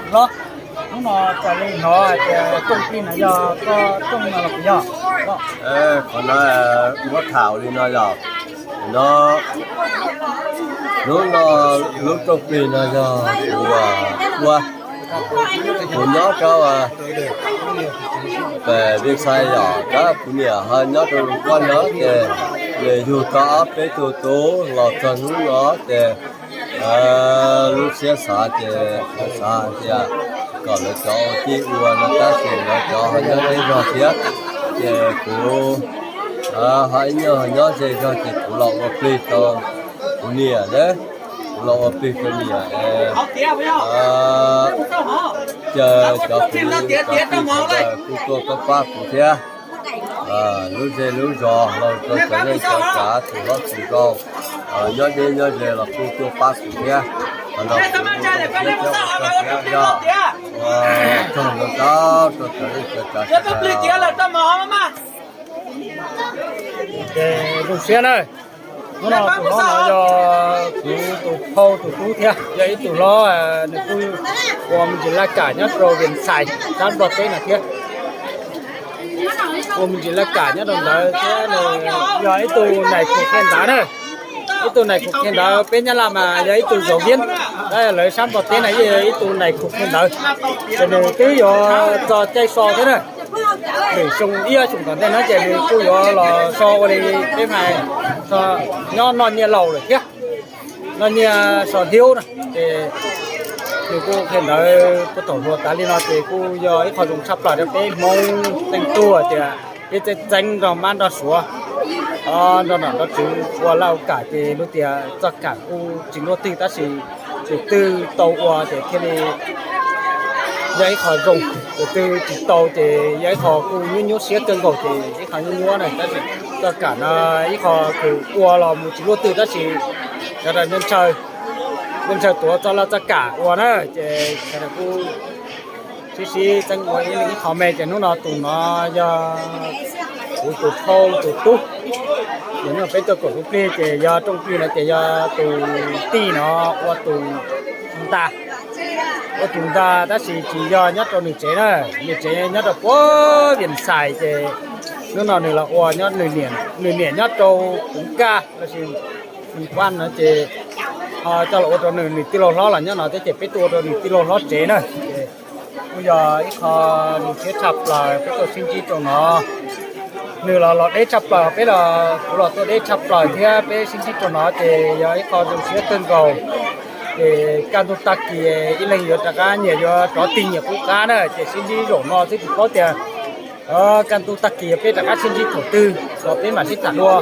hlob, Hnub no raws li hnov hais tias rooj plig no yog koj rooj no los puas yog? Qhov no muab tham li no yog, no hnub no lub rooj plig no yog kuv ua, kuv nyob rau pem Vias Xais yog tab kuv niam ho nyob rau Luas Koj no ces nws yug tau ob peb tug tub los txog hnub no ces lub siab xav ces xav hais tias kom lawv cov ua tij ua no tab sis lawv cov ho nyob deb zog thiab ces kuv ho ib nyuag nyob ze zog ces kuv los ua plig rau kuv niam na, kuv los ua plig rau niam. Ces cov kuv cov tij sawv daws kuj tuaj pab pab kuv thiab. Lub zej lub zos los rau cov neej cov tsav txhua hlob txhua nraug nyob deb nyob ze los kuj tuaj pab kuv thiab. Qhov no kuv ua zoo siab thiab ua tsaug thiab yog ua tsaug ntau ntau rau cov neej cov tsav sawv daws. Zoo siab na. Hnub no tus hlob no yog kuv tus phauj tus tub thiab, yog ib tug hlob nws kuj ua me ntsis laj kam nyob rau Vias Xais sab Nplog teb no thiab. Ua me ntsis laj kam nyob rau ntawd thiab nws yog ib tug nais khu qhia ntawv na. Ib tug nais khu qhia ntawv peb Nyab Laj mas yog ib tug zov viab, tab lawv sab Nplog teb no yeej yog ib tug nais khu qhia ntawv. Ces nws twb yuav txog caij so thiab na. Lwm xyoo ib ob xyoo tom ntej no ces nws kuj yuav los so ua li peb hais, nyob noj nyiaj laus lawm thiab, noj nyiaj so hiub na. Ces nws kuj qhia ntawv puag thaum hluas tas li no ces kuj yog ib qho zoo tshaj plaws rau peb Hmoob teej tug tias peb txeeb txeeb nrog mab nrog suav, nrog nom nrog tswv ua laj ua kam ces lub tias txoj kam kuj tsis luaj twg tab sis tus twg tau ua ces thiaj li yog ib qho zoo, tus twg tsis tau ces yog ib qho kuj nyuaj nyuaj siab kawg nkaus ces ib qho nyuaj nyuaj na tab sis txoj kam no ib qho kws ua los mus tsis luaj twg tab sis sawv daws ntshaw, ntshaw tuav txoj laj txoj kam ua na ces sawv daws kuj sib sib txeeb ua ib qho me ces hnub no tus no yog kuv tus phauj tus tub. Ces hnub no peb tuaj koom rooj plig ces yog rooj plig no ces yog tus tij no ua tus nta, ua tus nta tab sis tsis yog nyob rau nws tsev na, nws tsev nyob rau puag Vias Xais ces hnub no nws los ua nws niam nyob rau Kuv Kaj lossis Nws Paj no ces ho coj los ua rau nws, nws tij laug hlob los nyob no thiab ces peb tuaj ua rau nws tij laug hlob tsev na. Ces kuj yog ib qho zoo siab tshaj plaws peb tuaj sib ntsib rau no. Nws los los deb tshaj plaws, peb los kuv los tuaj deb tshaj plaws thiab peb sib ntsib rau no ces yog ib qho zoo siab kawg nkaus. Ces kaj ntug tag kis ib leeg yuav rov qab nyias yuav rov tig nyias qub qab na ces sib ntsib zaum no xwb tsis paub tias kaj ntug tag kis peb rov qab sib ntsib thaum twg los peb mam sib tham dua.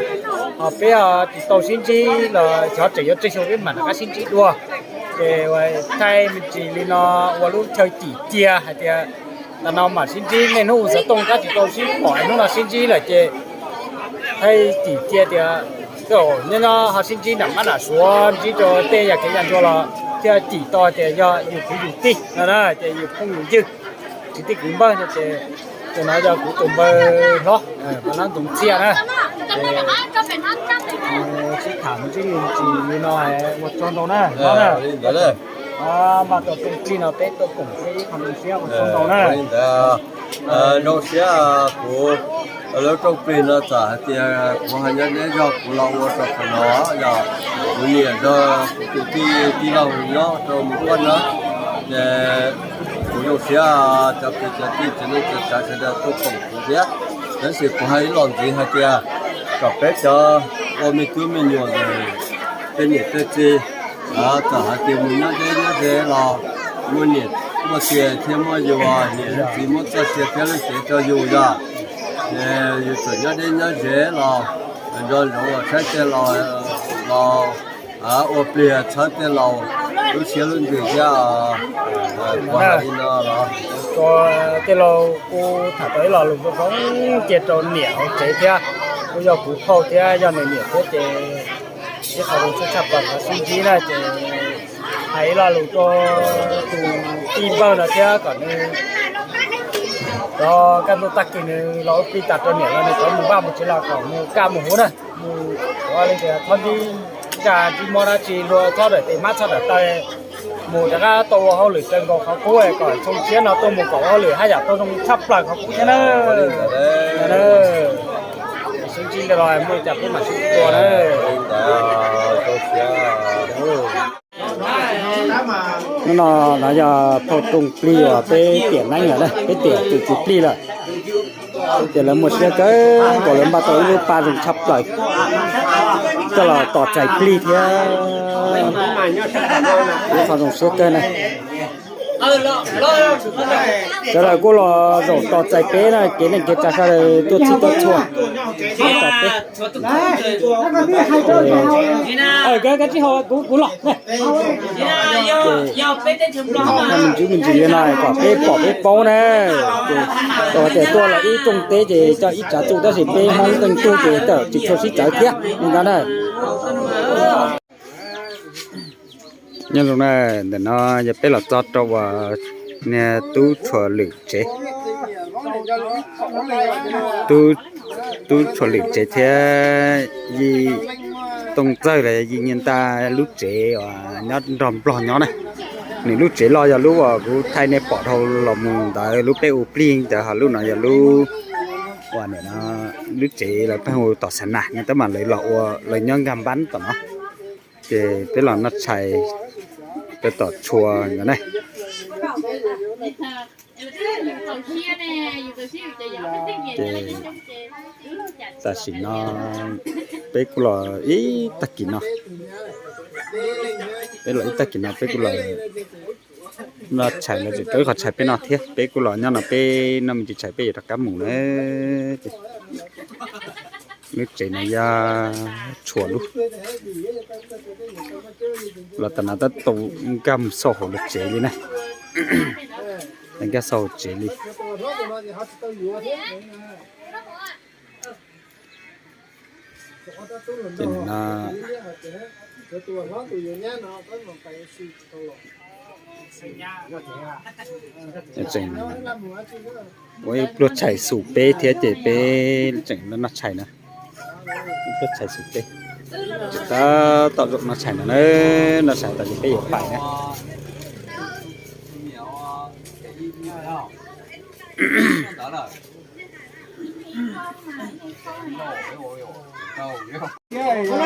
Ho peb tsis tau sib ntsib los xyov tseem yuav tsawg xyoo peb mam rov qab sib ntsib dua. Ces thaij me ntsis li no ua lub chaw cim cia hais tias tam no mam sib ntsib, niaj hnub xov tooj tab tsis tau sib pom, hnub no sib ntsib lawm ces thaij cim cia tias nyob nyob ho sib ntsib nram mab nram suav, ntsib rau tej yam kev yam ncua los thiaj cim tau tias yog yus kwv yus tij no na, ces yus phooj yus ywg, kwv tij kwv npawg no ces tus no yog kuv tus npawg hlob, Paj Lab Ntxoov Txhiaj na. Ces sib tham me ntsis li no ua tsaug ntau na. Npaj tau rooj plig no peb tuaj koom peb ib qho zoo siab ua tsaug ntau na. Zoo siab kuv lub rooj plig no txawm hais tias kuv ho nyob deb zog kuv los ua rau qhov no yog kuv niam nrog kuv tus tij tij laug nyob rau mus ua no ces kuv zoo siab cov kwv cov tij cov neej cov tsav sawv daws tuaj koom kuv thiab. Tab sis kuv hais ib los ntxiv hais tias kom peb cov ua me tub me nyuam ntawm tej niam tej txiv, txawm hais tias mus nyob deb nyob ze los muaj niam muaj txiv thiab muaj yus, niam txiv muab txoj sia thiab lub cev rau yus yog, ces yus txawm nyob deb nyob ze los nco ntsoov los saib tej laus los ua pliag txhawb tej laus lub siab lub ntsws thiab. Kuv hais li no los, tej laus kuv tham tau ib lo lus zoo zoo cia rau niam hauv tsev thiab, kuj yog kuv phauj thiab yog nws niam thiab ces ib qho zoo siab tshaj plaws qhov sib ntsib na ces hais ib lo lus rau tus tij npawg no thiab kom nws rov kaj ntug tag kis nws los ua plig tas rau niam los nws rov mus vaj mus tsev los kom mus kaj mus huv na, mus ua li tias txhob ntsib ntsa ntsib mob dab tsi, hlua txhob daim tes hmab txhob daim taw, Mus rov qab tau ua hauj lwm kawg nkaus qhov qub kom xyoo tshiab no tuaj mus kom ua hauj lwm haj yam tau zoo tshaj plaws qhov qub thiab na. Sib ntsib ntawd los muaj li cas peb mam sib tua na. Hnub no no yog phau rooj plig uas peb tiam neeb lawm na, peb tiam tus txiv plig lawm. Ces lawv muaj siab kawg nkaus lawv npaj tau ib lub paj zoo tshaj plaws coj los tos txais plig thiab. Ib qho zoo siab kawg na. Sawv daws kuj los zaum tos txais peb na, kev neej kev tsav sawv daws tuaj txhij tuaj txhua tos peb. Koj tsis hau kuv los. Me ntsis me ntsis li no kom peb pom peb paub na. Tau tias tuaj los ib rooj teb ces coj ib tsav txuj tab sis peb Hmoob teej tug ces tawm tsis tshua sib txawv thiab li ntawd na. Nyob zoo na, ntawm no yog peb los txog rau uas niag tub Tshuas Lwm tsev. Tub Tshuas Lwm tsev thiab Yij Tooj Txawg los yog Yij Nyiaj Ntaj lub tsev uas nyob nrog Nplog nyob na. Nws lub tsev loj yog lub uas kuv thaij nej pom dhau los mus ntawd, lub peb ua plig ntawd, ho lub no yog lub uas nim no lub tsev lawv pheej hu tom Xav Nas no, tab mas lawv los ua lawv nyob nkag npab tom no. Ces peb los noj tshais rau tom Tshuas no ne. Ces tam sim no peb kuj los ib tag kis no, peb los ib tag kis no peb kuj los noj tshais, lawv tseem rau ib qho tshais peb noj thiab. Peb kuj los nyob no peb noj me ntsis tshais peb yuav rov qab mus na. Lub tsev no yog Tshuas lub. Los tam no tab tom nkag mus xauj hauv lub tsev li na. Nkag xauj hauv tsev li. Ces no tseem ua ib pluag tshais xus peb thiab ces peb tseem noj tshais na. Ib pluag tshais xus peb, ces tab tom zaum noj tshais no na, noj tshais tas ces peb yuav pais na.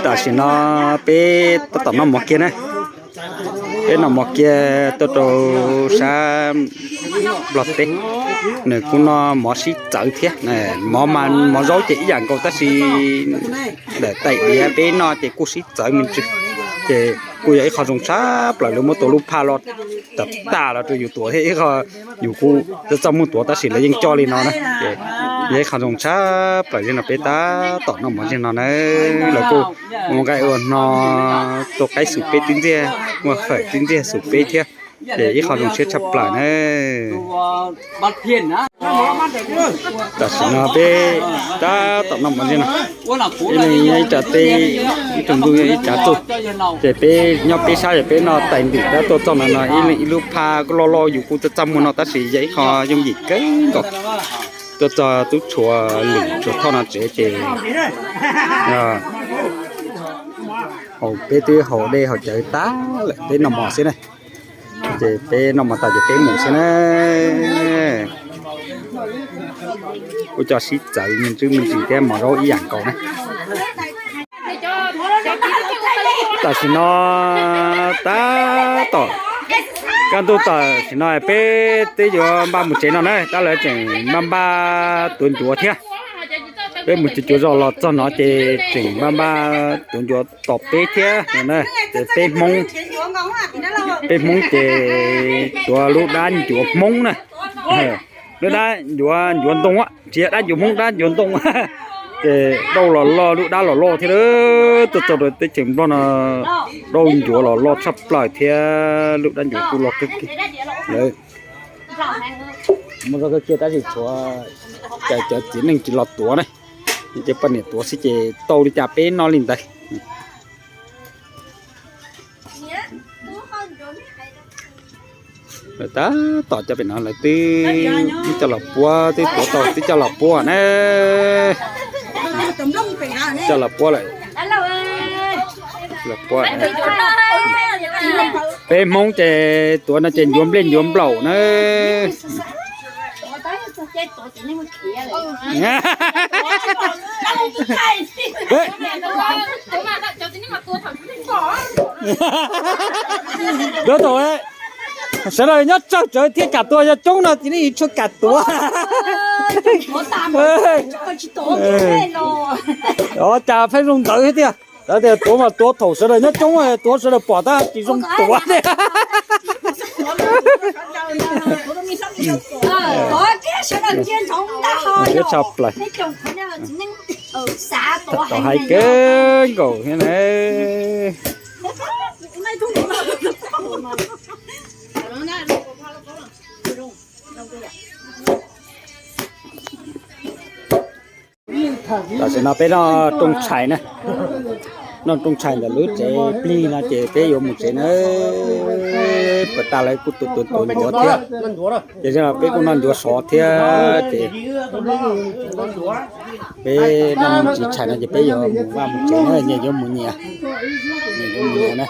Tam sim no peb tab tom noj mov kiag na. Peb noj mov kiag tuaj rau sab Nplog teb, nws kuj noj mov sib txawv thiab. Mov mas mov zaub ces ib yam nkaus tab sis daim tais diav peb noj ces kuj sib txawv me ntsis. Ces kuj yog ib qho zoo tshaj plaws lawv muab tua lub phaj los tag tag los rau yus tuav thiab, ib qho yus kuj txaj muag tuav tab sis lawv yeej coj li no na. Ces yog ib qho zoo tshaj plaws li no peb tab tom noj mov li no na. Lawv kuj ua nqaij ua hno, tua qaib xus peb tib ntxiag, muaj fawm tib ntxiag xus peb thiab. Ces ib qho zoo siab tshaj plaws na. Tam sim no peb tab tom noj mov li no, ib leeg ib tsav teb, ib tug ntuj ib tsav txuj. Ces peb nyob peb sab es peb noj tais ntim tab tuaj txog no no ib leeg ib lub phaj kuj loj loj yus kuj txaj txaj muag no tab sis yog ib qho yooj yim kawg nkaus. Tuaj txog tub Tshuas Lwm Tshuas Thoj no tsev ces haus, peb twb haus dej haus cawv tag lawm peb noj mov xwb na. Ces peb noj mov tas ces peb mus xwb na. Kuj coj sib txawv me ntsis me ntsis thiab, mov zaub ib yam nkaus na. Tam sim no tab tom kaj ntug, tam sim no peb twb yuav npaj mus tsev no na, tab lawv tseem npaj npaj tuav ncuav thiab. Peb mus cuav cuav zos los txog no ces tseem npaj npaj tuav ncuav tos peb thiab no na. Ces peb Hmoob, peb Hmoob ces tuav lub dab ncuav Hmoob na. Lub dab ncuav ncuav ntoo, tsis yog dab ncuav Hmoob, dab ncuav ntoo. Ces dauj los loj, lub dab los loj thiab. Tuaj txog rau teb chaws Nplog no dauj ncuav los loj tshaj plaws thiab, lub dab ncuav kuj loj kawg kiag. Lawv muaj zog kawg kiag tab sis tshuav cov txiv neej tsis los tuav na, ces poj niam tuav xwb ces tau li cas peb noj li ntawd. Lawv tab tom cov pem no lawv twb coj los puab, twb tuav tau twb coj los puab na. Coj los puab lawm, los puab. Peb Hmoob ces tuav no ces ncuav nplej ncuav nplaum na. Duab thaum sawv daws nyob tsawg tsawv thiab kam tuav yog coob no ces nej tsis kam tuav. Cas pheej zoo ntawd thiab tiag. Lawv tias tuav mas tuav thaum sawv daws nyob coob, tuav sawv daws pom tab tsis zoo tuav thiab. Tshaj plaws. Tau hais kawg nkaus thiab na. Tam sim no peb noj rooj tshais na, noj rooj tshais ntawm lub tsev plig no ces peb yuav mus tsev na. Puas tas lawv kuj tuav tuav tuav ncuav thiab, ces peb kuj noj ncuav sov thiab ces peb noj tsis tshais no ces peb yuav mus vaj mus tsev na, nyias yuav mus nyias, nyias yuav mus nyias na.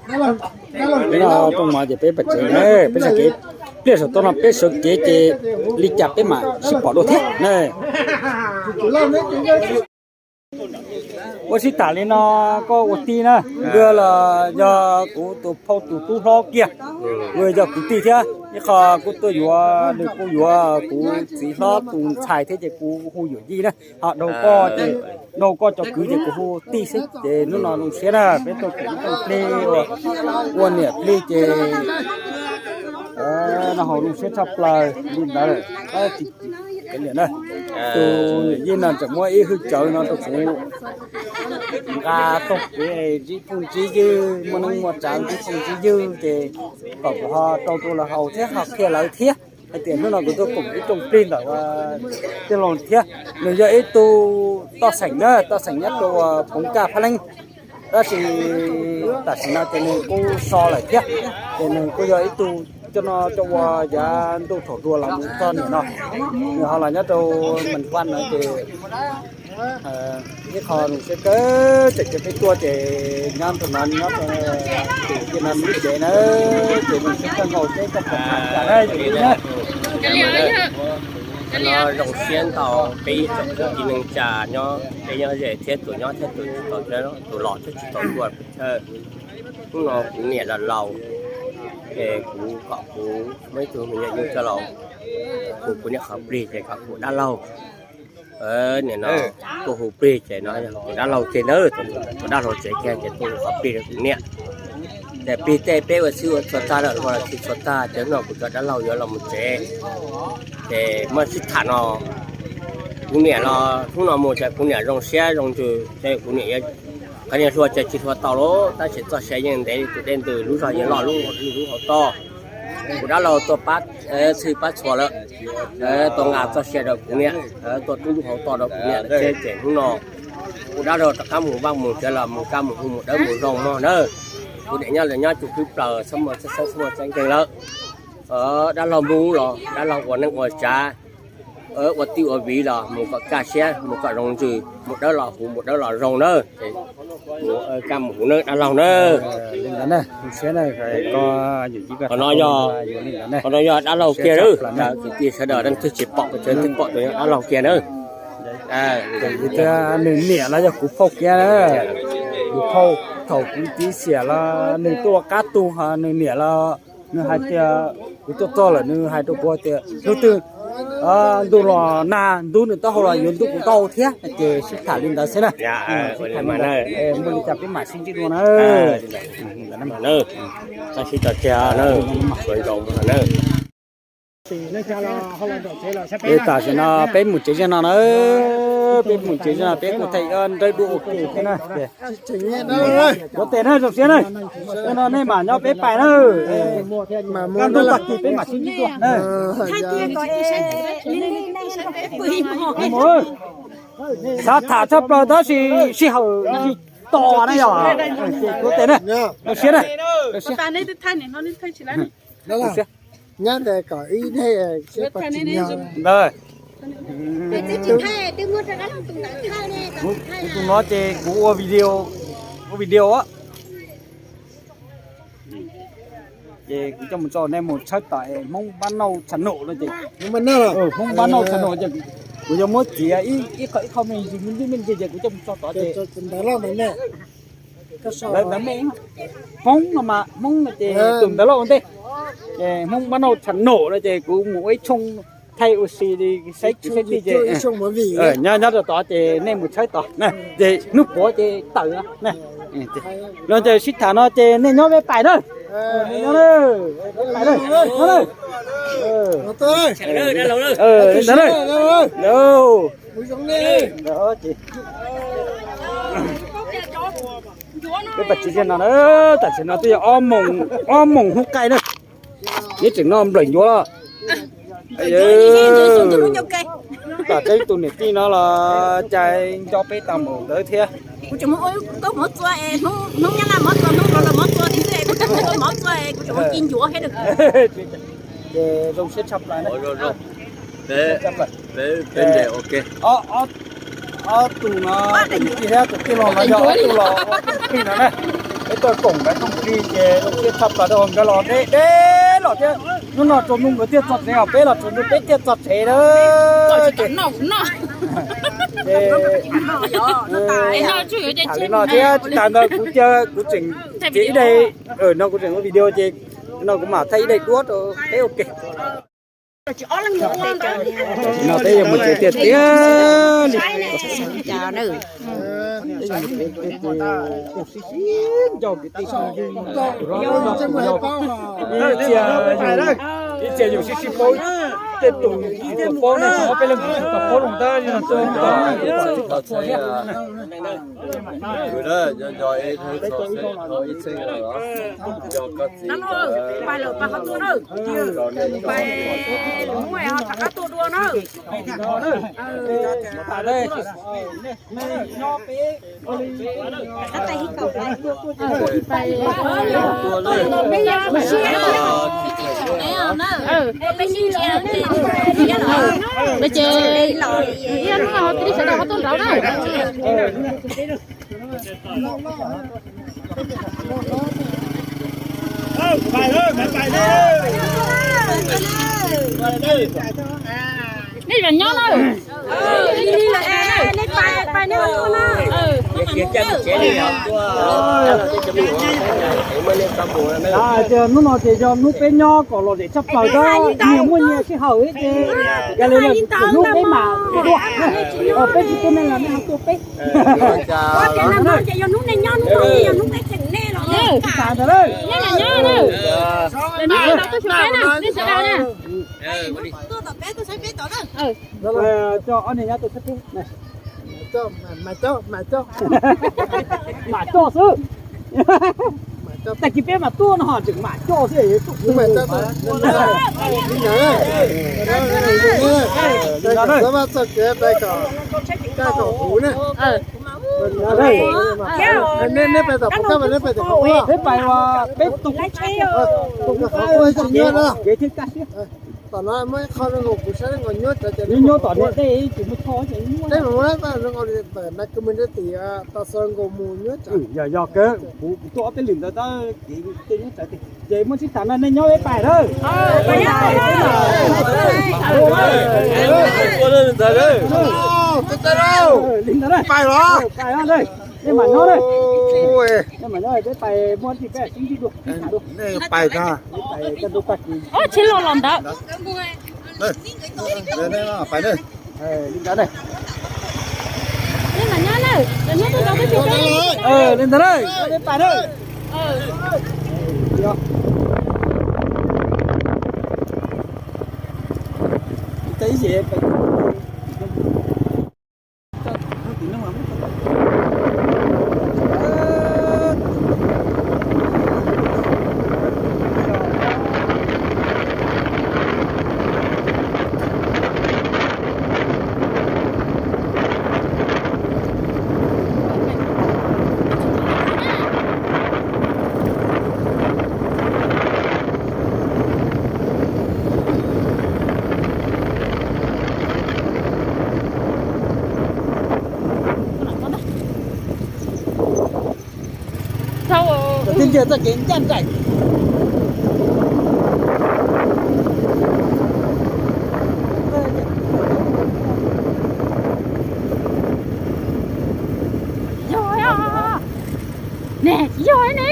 Peb noj rooj mov ces peb pais tsev na, peb sawv kev, pliaj saum toj no peb sawv kev ces li cas peb mam sib pom dua thiab na. Ua sib tham li no, koj ua tij na, nkawd los yog kuv tus phauj tus tub hlob kiag, nkawd yog kwv tij thiab, ib qho kuj tuaj yuav, nws kuj yuav kuv txiv hlob tus ntxhais thiab ces kuv hu yuam yij na. Ho dhau koj ces, dhau koj cov kwv ces kuv hu tij xwb. Ces hnub no zoo siab na, peb tuaj koom ib rooj plig ua, ua niam plig ces noj haus zoo siab tshaj plaws li ntawd. Tus niam na, tus niam yij no tseem muab ib hwj cawv no rau kuv nqa toog kev ntsib phooj ntsib ywg, muaj neej muaj tsav ntsib phooj ntsib ywg ces kom kuv ho rau rau lawv haus thiab ho qhia lawv thiab hais tias hnub no kuv tuaj koom ib rooj plig ntawm tij laug thiab. Nws yog ib tug toj xeem na, toj xeem nyob rau Phoov Kaj Phab Leej. Tab sis tam sim no ces nws kuj so lawm thiab, ces nws kuj yog ib tug coj no coj ua yav ntuj thaum dua los mus txog niam no, nws ho los nyob rau Mees Vaj no ces ib qho zoo siab kawg, tseem cia peb tuaj ces nyob rau no, nyob rau tim no lub tsev na, ces zoo siab kawg nkaus seb koj puas tham cas na yus li na. Zoo siab ntau peb ib tsoom kwv tij neej tsa nyob, peb nyob ze thiab tus nyob thiab tus tsis tau, tus los thiab tsis tau tuaj pes tsawg. Hnub no kuv niam los laus, es kuv kom kuv muaj ib tug me nyuam nyuj coj los hu kuv niam qhov plig ces kom kuv dab laug. Nim no tuaj hu plig ces no kuv dab laug kiag nawb, kuv dab laug tsev kiag ces tuaj hu qhov plig rau kuv niam. Ces plig tej peb ua txhib ua txhua tag lawm, ua txhib txhua tag ces hnub no kuv cov dab laug yuav los mus tsev. Ces muaj sib tham no, kuv niam los hnub no mus ces kuv niam zoo siab zoo ntsws ces kuv niam qhov niag hluas ces tsis hluas tau lawm, tab sis txoj sia yeej ntev li tus dej ntws, lub zog yeej loj lub lub hauv toj. Kuv dab laug tuaj pab txhij pab txhua lawm, tuaj nqa txoj sia rau kuv niam, tuaj rub lub hauv toj rau kuv niam lawm thiab ces hnub no kuv dab laug rov qab mus vaj mus tsev los mus kaj mus hu mus dawb mus zoo mog nawb. Kuv niam nyob los nyob tsuj khwb plaws txhob muaj txheeb txheeb txhob muaj txeeb nkeeg lawm. Dab laug mus los dab laug ua neej ua tsav, ua tij ua viv los mus kom kaj siab mus kom zoo ntsws, mus dawb los huv mus dawb los zoo nawb. Mus kaj mus huv nawb dab laug nawb. Qhov no yog dab laug kiag nawb, kwv tij sawv daws leej twg tsis pom, leej twg pom tus yog dab laug kiag nawb. Nws niam los yog kuv phauj kiag na, kuv phauj thaum kuv txiv xiam los nws tuaj ua qab tu, ho nws niam los nws hais tias kuv tuaj txog lawm nws hais rau kuv tias hnub twg ntuj los nag ntub nws taub hau los yuav ntub kuv taub hau thiab, ces sib tham li ntawd xwb na. Sib tham li ntawd, muaj li cas peb mam sib ntsib dua na. Sib tso tseg na, sawv ntxov na. Tam sim no peb mus tsev zej no na, peb mus tsev zej no peb kuj thaij nrawb dua ua ke thiab na. Ua tes na zoo siab na, no nej mam nyob peb pais na. Kaj ntug tag kis peb mam sib ntsib dua na. Xav tham tshaj plaws tab sis sij hawm tsis tos na yog. Ua tes na, zoo siab na, zoo siab. Nyob ntawd kom ib daig seb puas tsim nyog. Ntawd. Kuv tus no ces kuv ua video, ua video. Ces kuv coj mus tso nej mus tshawb tom Hmoob Npab Nauj Tshav Num no ces, Hmoob Npab Nauj Tshav Num ces kuv yuav muab txiav ib qho me ntsis me ntsis me ntsis ces kuv coj mus tso tod ces ntawd me Hmoob no mas Hmoob no ces tus ntawd loj ua ntej. Ces Hmoob Npab Nauj Tshav Num no ces kuv mus ua ib tshooj thaij ua si li saib kuv saib tij ces nyob nyob rau tod ces nej mus tshawb tod na, ces hnub puav ces tawm na. No ces sib tham no ces nej nyob peb pais na. Nej nyob peb pais na. Ntawd na. Peb pais tsis kiag no na, tam sim no twb yog ob moos hnub qaij na. Neb tseem noj nplawm ncuav los. Tam teb tus niam tij no los cai nco peb tau mus ntawd thiab. Ces zoo siab tshaj plaws. Ob tug no, tus niam tij thiab tus tij laug no yog ob tug los ua rooj plig no na. Peb tuaj koom nkawd rooj plig ces zoo siab tshaj plaws rau nkawd los deb deb los thiab. Hnub no tsaus ntuj nkawd thiaj txog tsev, peb los tsaus ntuj peb thiaj txog tsev na. Ces tham li no thiab tsis tas ntawd kuv cia kuv tseem txiav ib daim, no kuv tseem ua video ces no kuv mam thaij ib daim duab rau peb ua ke. No peb yuav mus tsev tiag tiag li. Ib txhia, ib txhia yus sib sib paub, tej tus tsis tau paub ne, tsis paub peb leej twg tsis tau paub zoo tab li no. Ces hnub no ho tib sawv daws ho tuaj nraud na. Nej vam nyob na. Hnub no ces yog hnub peb nyob kom lom zem tshaj plaws, nyias muaj nyias sij hawm ces yog li hnub peb mam tuaj, peb tsis tuaj nej los nej ho tuaj peb. Tsis tas ntawd na. Nej sawv daws na. Coj ob niag nyob tuaj sab teb. Mam coj, mam coj xwb. Tag kis peb mam tuaj no tseem mam coj xwb. Li ntawd, txog kev peb kom, peb kom huv na. Nej pais tom qhov kaj, nej pais tom qhov ub, peb tus qhov ub tsis nyuaj na. Kev thiaj kaj siab. Tom no muaj ib qho zoo nkaus kuv saib zoo nkaus nyuaj tsawv ces nyuaj tom niam dej tsis muaj choj ces nyuaj. Tej mus muab zoo nkaus li tawm na kws mus rau tim Tav Xaw nkaus mus nyuaj tsawv. Yog yog kawg, kuv kuv tuaj ob peb lwm ntawd tab kev tej nyuaj tsawv tiag. Ces muaj sib tham no nej nyob peb pais lawm. Li ntawd, pais os, nej mam nyob na. Nej mam nyob peb pais muaj dab tsi peb sib ntsib dua, sib tham dua. Pais tag, pais kaj ntug kaj kiv. Tsheb los los ntawd. Li ntawd na. Li ntawd na, peb pais na. Ntsia txoj kev ncaj nraim. Yog ne, tsis yog ne.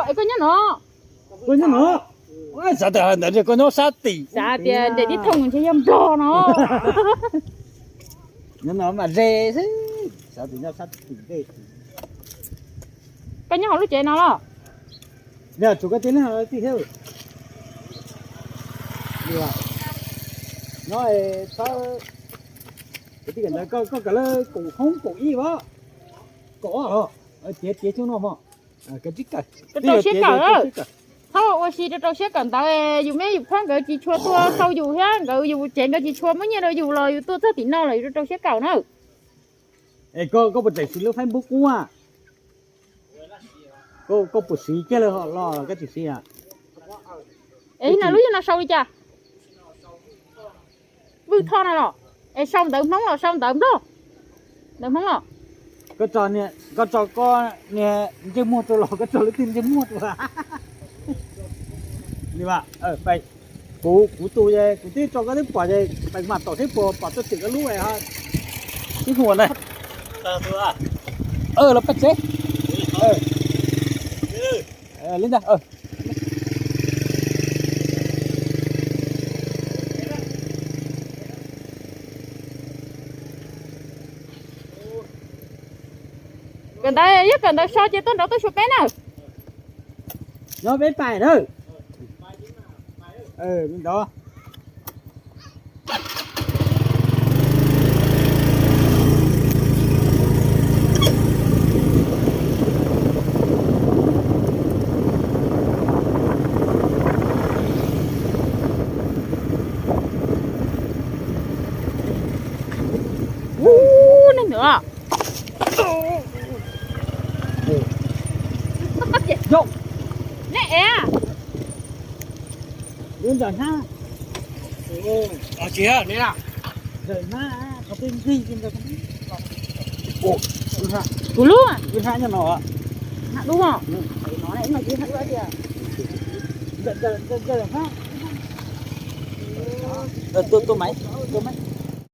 Es koj nyob no? Koj nyob no? Xav tias ntawd koj nyob sab tim. Xav tias nres tib thooj ntshe yog nplog no. Nyob no mas ze xwb, xav tias nyob sab tim ze. Koj nyob hauv lub tsev no los? Yog tsuas koj tib leeg tij thiab. Nyob txhob, koj kawm lawv kaum hoob kaum ib os, kaum ob os, tiav tiav xyoo no mog. Rau siab kawm, txhob ua si rau rau siab kawm ntawd, yus me yus phab nkawd tsis tshua tuaj sau yus thiab nkawd yus tsev nkawd tsis tshua muab nyiaj rau yus los yus tuaj txog tim no los yus rau rau siab kawm na. Es koj puas tseem siv lub Facebook qub a? Koj puas siv kiag lawm los koj tsis siv a? Es na lub yog no sau li cas? Vwj Thoj no los? Es sau ntawv Hmoob los sau ntawv Nplog? Ntawv Hmoob los? Koj tso koj niag ntsej muag rau los koj tso lub twg ntsej muag rau? Kuv, kuv tus, kuv twb tso koj twb pom ces pes mam tom thiab puas pom tuaj tim koj lub ho. Ib huam na. Los paj tsev. Li ntawd. Kawm ntawv, yog kawm ntawv so ces tuaj nrov tuaj xyuas peb na. Nyob peb pais na. Li ntawd. Ub, neeg ntawd. Nej ev. Ntawm hnab. Ntawm hnab, qhov twg nqig ntawd. Kuv lub. Hnab nyob no. Hnab dub. Tua, tua maiv, tua maiv.